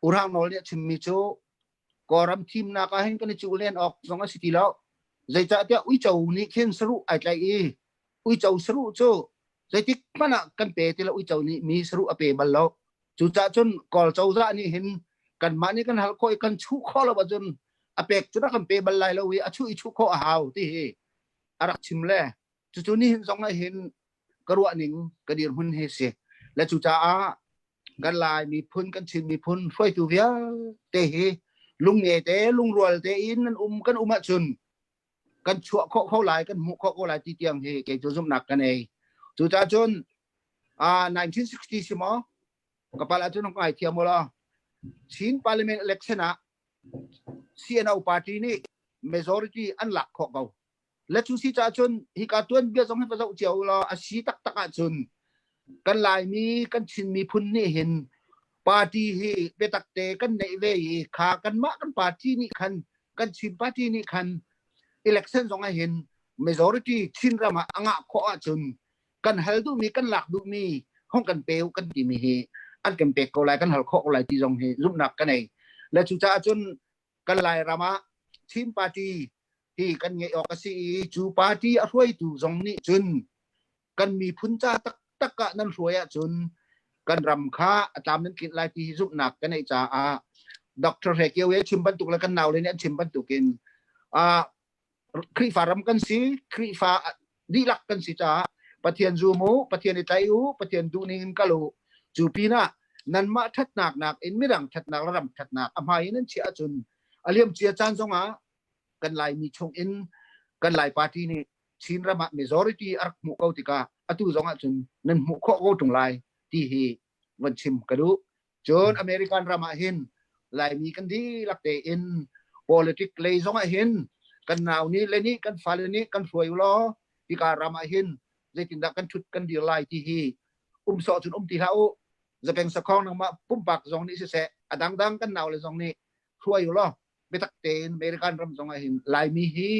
Urhang Nawl nih a chimmi cu Kawlram thimnak ah hin kan i cuh len awk zong a si ti lo. Zeicahtiah uico nih khin saruh ai tlaih i uico saruh cu zeitik hmanh ah kan pe ti lo uico nih mi saruh a pe bal lo. Cucaah cun Kawl cozah nih hin kanmah nih kan hal khawh i kan chuh khawh lo ahcun a pek cu rak kan pe bal lai lo i a chuh i chuh khawh a hau ti hi a rak chim le cucu nihin zong ah hin ka ruah ning ka dirhmun hi si. Le cucaah kan Lai miphun kan Chin miphun hruaitu vialte hi lungnge te lungrual te in nan um kan um ahcun kan chuah khawh kho lai kan hmuh khawh ko lai ti tiang hi kei cu zumhnak ka nei. Cucaah cun 1960 si maw ka pal ahcun ngai thiam u law Chin Parliament election ah CNO party nih majority an lak khawh ko. Le cu si caah cun hika tuanbia zong hi va zoh cio law a si taktak ahcun kan Laimi kan Chin miphun nih hin party hi biatak te kan neih ve i kha kanmah kan party nih khan kan Chin party nih khan election zong ah hin majority Chin ram ah a ngah khawh ahcun kan hal duhmi kan lak duhmi hong kan pe u kan timi hi an kan pek ko lai kan hal khawh ko lai ti zong hi zumhnak ka nei le cucaah cun kan Lairam ah Chin party hi kan ngeih awk a si i cu party a hruaitu zong nih cun kan miphun ca taktak ah nan hruai ahcun kan ram kha a tlam nan tlinh lai ti hi zumhnak ka neih caah Dr. Hre Kio he chim bantuk le kan naule nih an chim bantukin Khrihfa ram kan si Khrihfa dihlak kan si caah Pathian zum u Pathian i tlai u Pathian duhning in kal u cu pinah nanmah ṭhatnak nakin midang ṭhatnak le ram ṭhatnak a hmai in nan chiah ahcun a liamcia caan zongah kan Laimi chung in kan Lai party nih Chin ram ah majority a rak hmuh ko tikah atu zong ahcun nan hmuh khawh ko ṭung lai ti hi van chim ka duh. Cun American ram ah hin Laimi kan dihlak tein politic lei zong ah hin Kan nau nih le nih kan fale nih kan hruai u law hika ram ah hin zeitindah kan ṭhut kan dir lai ti hi um sawh cun um ti hlah u. Zapeng sakhong nangmah pumpak zong nih siseh a dangdang kan nau le zong nih hruai u law biatak tein American ram zong ah hin Laimi hi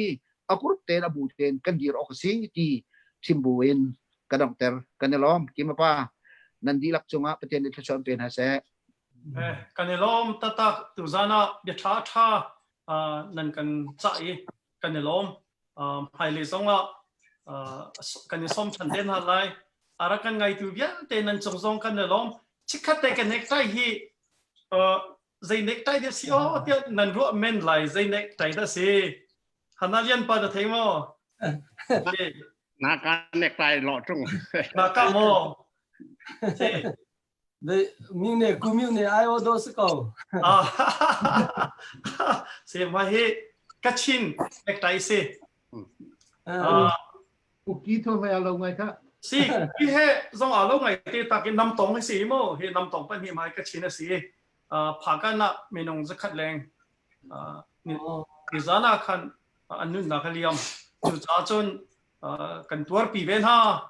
a group tein a bu tein kan dir awk a si ti chim bu in ka donghter kan i lawm Kimapa nan dihlak cungah Pathian nih thluachuah pe hna seh. Eh, kan i lawm tatak tuzan ah bia ṭha ṭha nan kan cah i kan i lawm. Hmailei zongah kan i sawm ṭhan te hna lai. A rak kan ngaitu vialte nan cung zong kan i lawm. Chikkhat te ka necktie hi zei necktie dah si aw tiah nan ruah men lai zei necktie dah si. Hana Lian pa na thei maw? Na ka necktie lawh ṭung. Na ka maw? Mi ne kumyu ne ai o do si ko. Se ma hi Kachin necktie si. Uki tho mai alo ngai kha. Si hi he zong alo ngai te tak in nam tong hi si mo hi nam tong pan hi mai Kachin a si. Phakan ah minung zakhat leng ni zana khan an nun na kha liam. Cu ca cun kan tuar pi ve hna.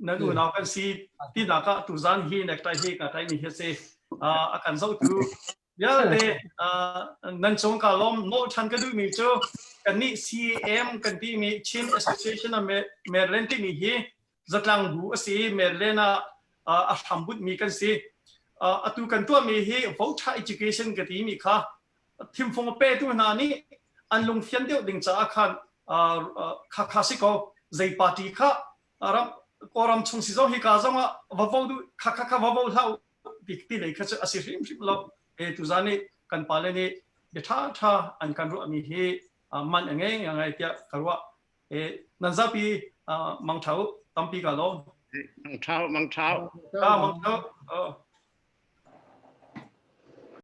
Nan unau kan si tinak ah tuzan hi necktie hi ka tai mi hi si a kan zohtu vialte nan cung ka lawm nawl ṭhan ka duhmi cu kannih CAM kan timi Chin Association of Maryland timi hi zatlang bu a si Maryland ah a hrambunh mi kan si atu kan tuahmi hi voter education ka timi kha thimfung a petu hna nih an lungfian deuh ding caah khan kha kha si ko zei party kha ram Kawlram chung si zong hika zong ah va vo duh kha kha kha va vo hlah ti ti lei kha cu a si hrimhrim lo e tuzan nih kan pale nih bia ṭha ṭha an kan ruahmi hi man a ngei ngai tiah ka ruah e nan zapi mangṭha u tampi ka lawm mangṭha mangṭha ka mangṭha oh.